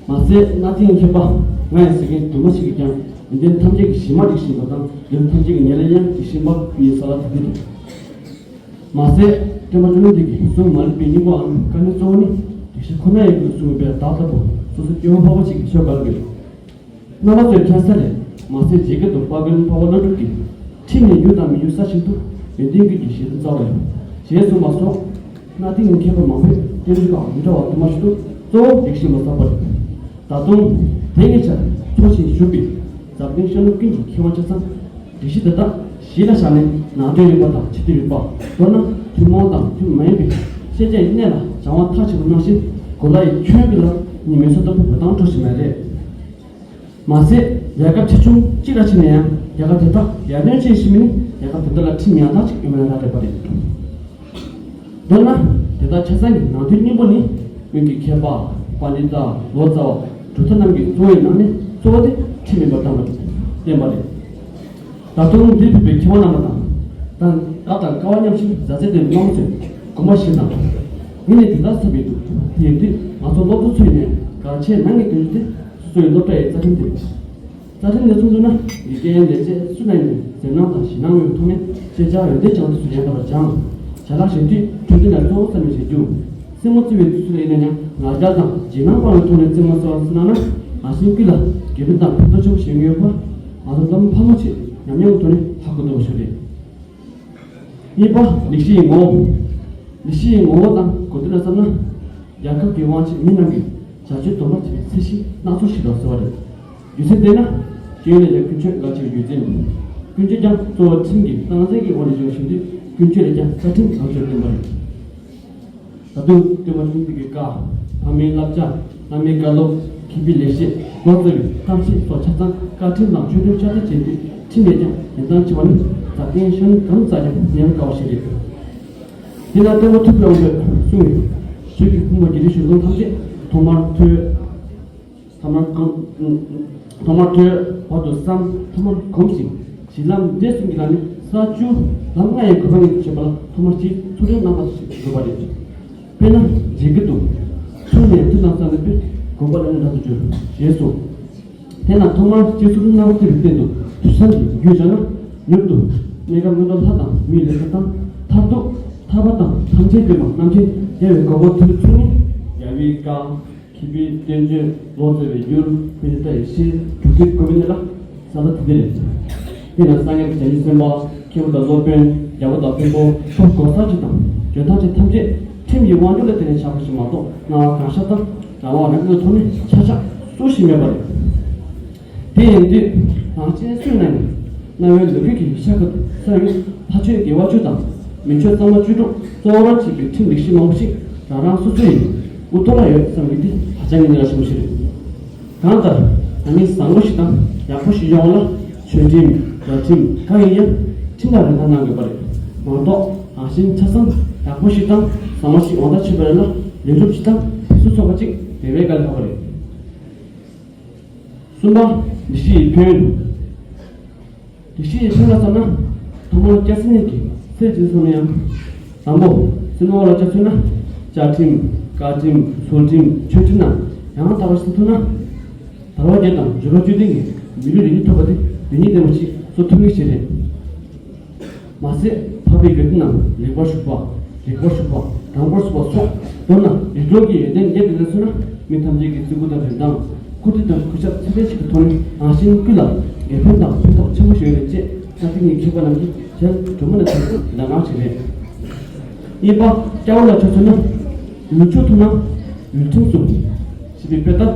Masih nanti yang siapa? Mana sekian tu masih kita, jadi tamjik sima diksi datang, jadi tamjik ni lagi sima biasa itu. Masih cuma cuma diksi, so mal bini buat kan itu ni, diksi kena itu semua bertata pun. yung bawa cik syokal gitu. Nama tu kiasar le, masih jika tu pagan pawan ada tu, cini yuda mi yusa situ, mending gitu sih tu tahu. Saya tu masuk, nanti mungkin apa mahu, dia juga kita waktu masuk tu, so diksi masa pada. Tatung tengi cer, terus syubi, tapi saya mungkin kiamat cesan, diksi tetap sila sana, nanti lepas tak, citi lepas, karena cuma tak, cuma main bi. Saya jadi ni lah, jangan tak cuma nasi, kalau itu bila你们说都不当做什么的，马些也个其中几个青年，也个得到，也那些市民，也个得到了青年他去你们那里不的，对吗？得到车上那对你不呢？你给开发，管理的罗早，就是那个做人呢，做的青年不当的，对不的？但中你别开发那么大，但高年轻，在这里弄着，怎么行呢？你得得到特别多，也对。Masuk lot tu ni, kalau cek nanti tu je, so lot tu jadi tu. Jadi ni tu na, ini ni je, so ni, senang tak, senang tu ni, sejauh ini jangan tu yang kita jangan. Cara sendiri, tu ni tu sampai sejauh. Semua tu itu tu ni ni, ngajar tak, jangan kalau tu ni semua soal senang, asyik kila, kita tak betul cukup sehingga apa, ada dalam paham cek, yang tu ni hakku tu bersih. Ini apa, diksi ngom tak, kau tu nak sana. 약간 기왕치 민나기 자주 도마 세시 나서 싫어서 요새 되나 기회를 근처 같이 유진 근처장 또 친기 나서기 원리 중심이 근처에 자 같은 강조된 말 Tadu Timothy Gika, Ami Lapja, Ami Galo, Kibi Leshi, Gozeri, Tamsi for Chatan, Katin Lam, Judu Chata Chiti, Teenager, and then Chimani, Tatin comes at near Kaushi. Dina Demo took longer, Sumi, Suki Kuma Girishu Lukamji, Tomato, Auto Sam, Tomat Komsi, Silam Desingilani, Saju, Langa Kavani Chapala, Tomati, Turin Namas, Gobadi. Pena, Jigitu, Sumi, Tunasanapi, Gobal and Ratu, Yeso. Tena Tomas, Jesu now to Sandi, Yujana, Yutu, Mega Mudalhata, Militatan, Tato, Tabata, Tanjima, Namji, Yavi Gobo to Tuni, Yavika, Kibi, Danger, Lord of the Yur, Pinita, Shi, Tuki, Covinella, Salat Village. In a sign of Jenisima, Kim the Lopen, Yavata Pimbo, Shoko Sajitam, Jotaji Tamji, Tim, you want to let in Shakashimato, now Kashata, now I'm going to Tony, Chacha, Sushi Memory. D&D, Sunan, now the Vicky, Shakat, Service, Patrick, Iwachuta, Mincho Tamachudo, Zora, Tim, Lishimoshi, Rara Susi, Utola, Samiti, Hajang Nashmushi. Kanta, I mean Sangoshita, Yapushi Yola, Shujim, Yatim, Kaya, Tina Ranagabari, Mondo, Ashin Tassan, Yapushita, Samashi Oda Chibarella, Lilupchita, Susovachi, the Regal Cover. Sumba, the she pen. The she is Sulasana, Tomo Jasiniki, Setisonian, Sambo, Sinola Jasuna, Jatim, Katim, Sultim, Chutina, Yamatavasituna, Tarajeta, Jurojuding, Miluri Tobati, Vinidamachi, Sotumishire. Masi, Papi Vietnam, Legoshpa, Tamborspa, Donna, Idrogi, then get the Suna, Mitamjik, Suguda, Down, Kutita, Kusha, Tibet, Tony, Ashin Kula, Gefenda, Pito, Chimushi, Satin, Kibanaki, Jan, Tomanati, Lanachi. Iba, Jaula Chotuna, Luchutuna, Lutusu, Sibipeta,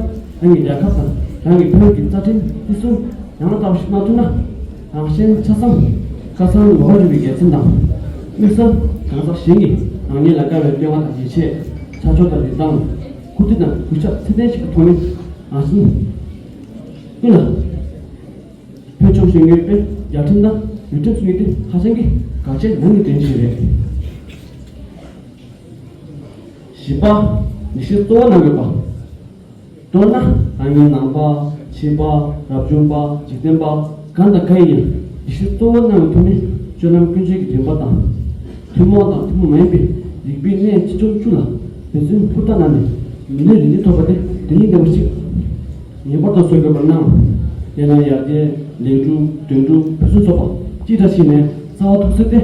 and Yakata, and we put in Satin, Tisu, Yamata Shimatuna, Ashin Chasam, Kasan, Wadi gets down. Mr. Kansa Shingi, Anila Gavia, Yiche, Chachota down, Kutina, Kusha, Tedech, Tony, Asin. Ina Pecho Shingi, Yatinda, Yutus Miti, Hasangi, Kache, Nani Tenshi. Shiba, Nishito Nagaba. Donna, I mean Namba, Shiba, Rabjumba, Jitemba, Kanda Kaya, Nishito Nagumi, Jonam Kunjik, Jimbata. Timota, Timu maybe, the big name Chula, the Zim Putanani, Millie Topate, the Indian. Nibata Soga now, Yana Yade, Leju, Tundu, Pesusopa, Tita Sine, South City,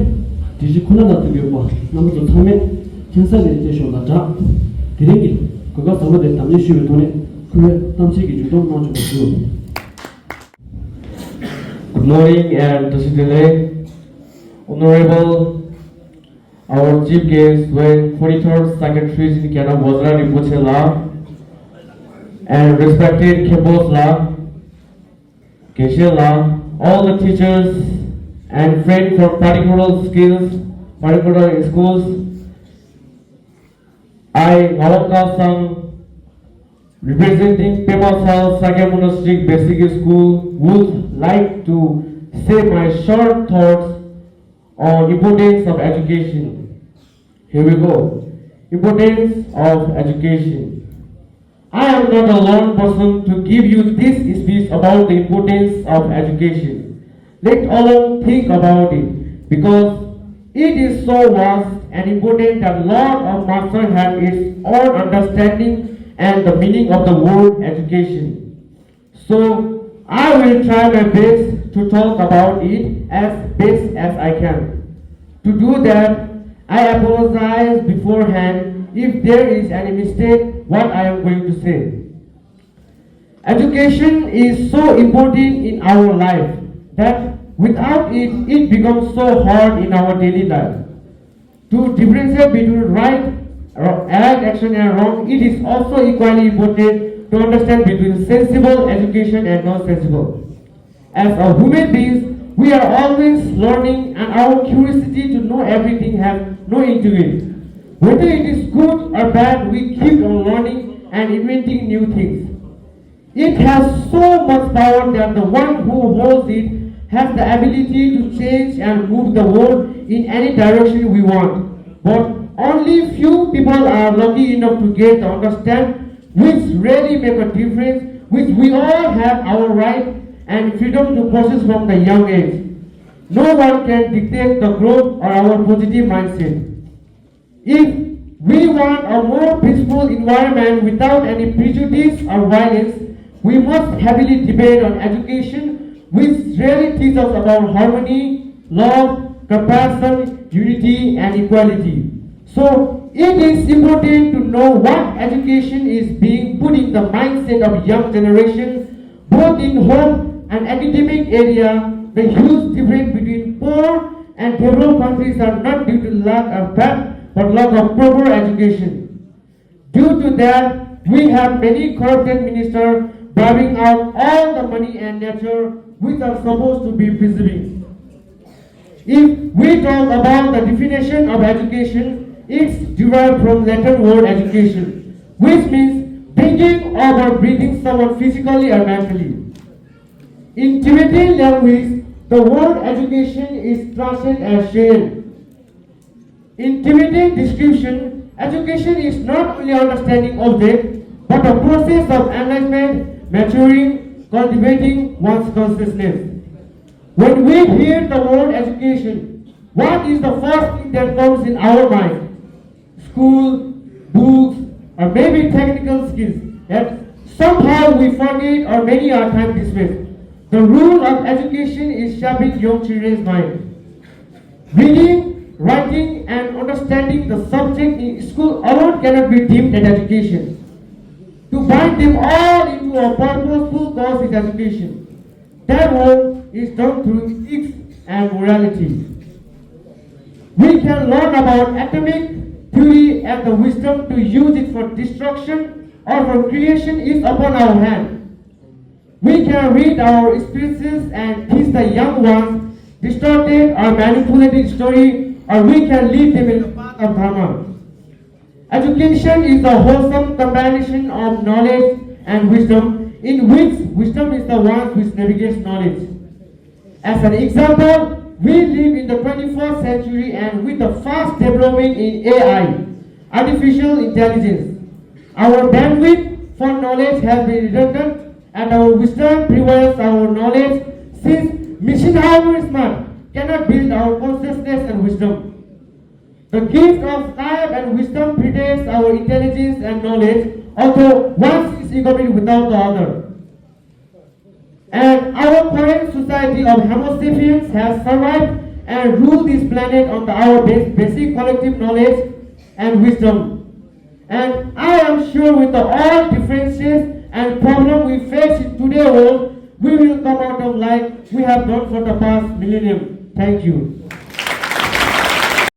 Tijikuna to give one, number of time, Cancer Edition Lata, Tiringi, Koga Sama de Tamishi Tone, Kure, Tamsiki, you don't know what to do. Good morning and Toshidele, Honorable, our chief guest, when 43rd Secretary in Kiana Wazra Rinpoche and respected Kebos La, Geshe La, all the teachers and friends from particular schools, I, Nawaka Sang, representing Pemasal Sakya Monastery Basic School, would like to say my short thoughts on importance of education. Here we go. Importance of education. I am not a learned person to give you this speech about the importance of education. Let alone think about it, because it is so vast and important that Lord of Master have its own understanding and the meaning of the word education. So I will try my best to talk about it as best as I can. To do that, I apologize beforehand if there is any mistake what I am going to say. Education is so important in our life that without it, it becomes so hard in our daily life. To differentiate between right action and wrong, it is also equally important to understand between sensible education and non-sensible. As a human beings, we are always learning, and our curiosity to know everything has no end to it. Whether it is good or bad, we keep on learning and inventing new things. It has so much power that the one who holds it has the ability to change and move the world in any direction we want. But only few people are lucky enough to get to understand which really make a difference, which we all have our right and freedom to possess from the young age. No one can dictate the growth or our positive mindset. If we want a more peaceful environment without any prejudice or violence, we must heavily debate on education, which really teaches us about harmony, love, compassion, unity, and equality. So, it is important to know what education is being put in the mindset of young generation, both in home and academic area. The huge difference between poor and developed countries are not due to lack of that, but lack of proper education. Due to that, we have many corrupted ministers driving out all the money and nature which are supposed to be preserving. If we talk about the definition of education, it's derived from Latin word education, which means bringing or breeding someone physically or mentally. In Tibetan language, the word education is translated as Shayan. In Tibetan description, education is not only understanding object, but a process of enlightenment, maturing, cultivating one's consciousness. When we hear the word education, what is the first thing that comes in our mind? School, books, or maybe technical skills that somehow we forget or many are time dismissed. The rule of education is shaping young children's mind. Reading, writing, and understanding the subject in school alone cannot be deemed as education. To bind them all into a purposeful cause is education. That work is done through ethics and morality. We can learn about atomic theory and the wisdom to use it for destruction or for creation is upon our hand. We can read our experiences and teach the young ones distorted or manipulated story, or we can lead them in the path of Dharma. Education is a wholesome combination of knowledge and wisdom, in which wisdom is the one which navigates knowledge. As an example, we live in the 21st century and with the fast development in AI, artificial intelligence. Our bandwidth for knowledge has been redundant, and our wisdom prevails our knowledge, since machine, however smart, cannot build our consciousness and wisdom. The gift of life and wisdom predates our intelligence and knowledge, although one is incomplete without the other. And our current society of Homo sapiens has survived and ruled this planet on our basic collective knowledge and wisdom. And I am sure with all differences and problems we face in today's world, we will come out of like we have done for the past millennium. Thank you.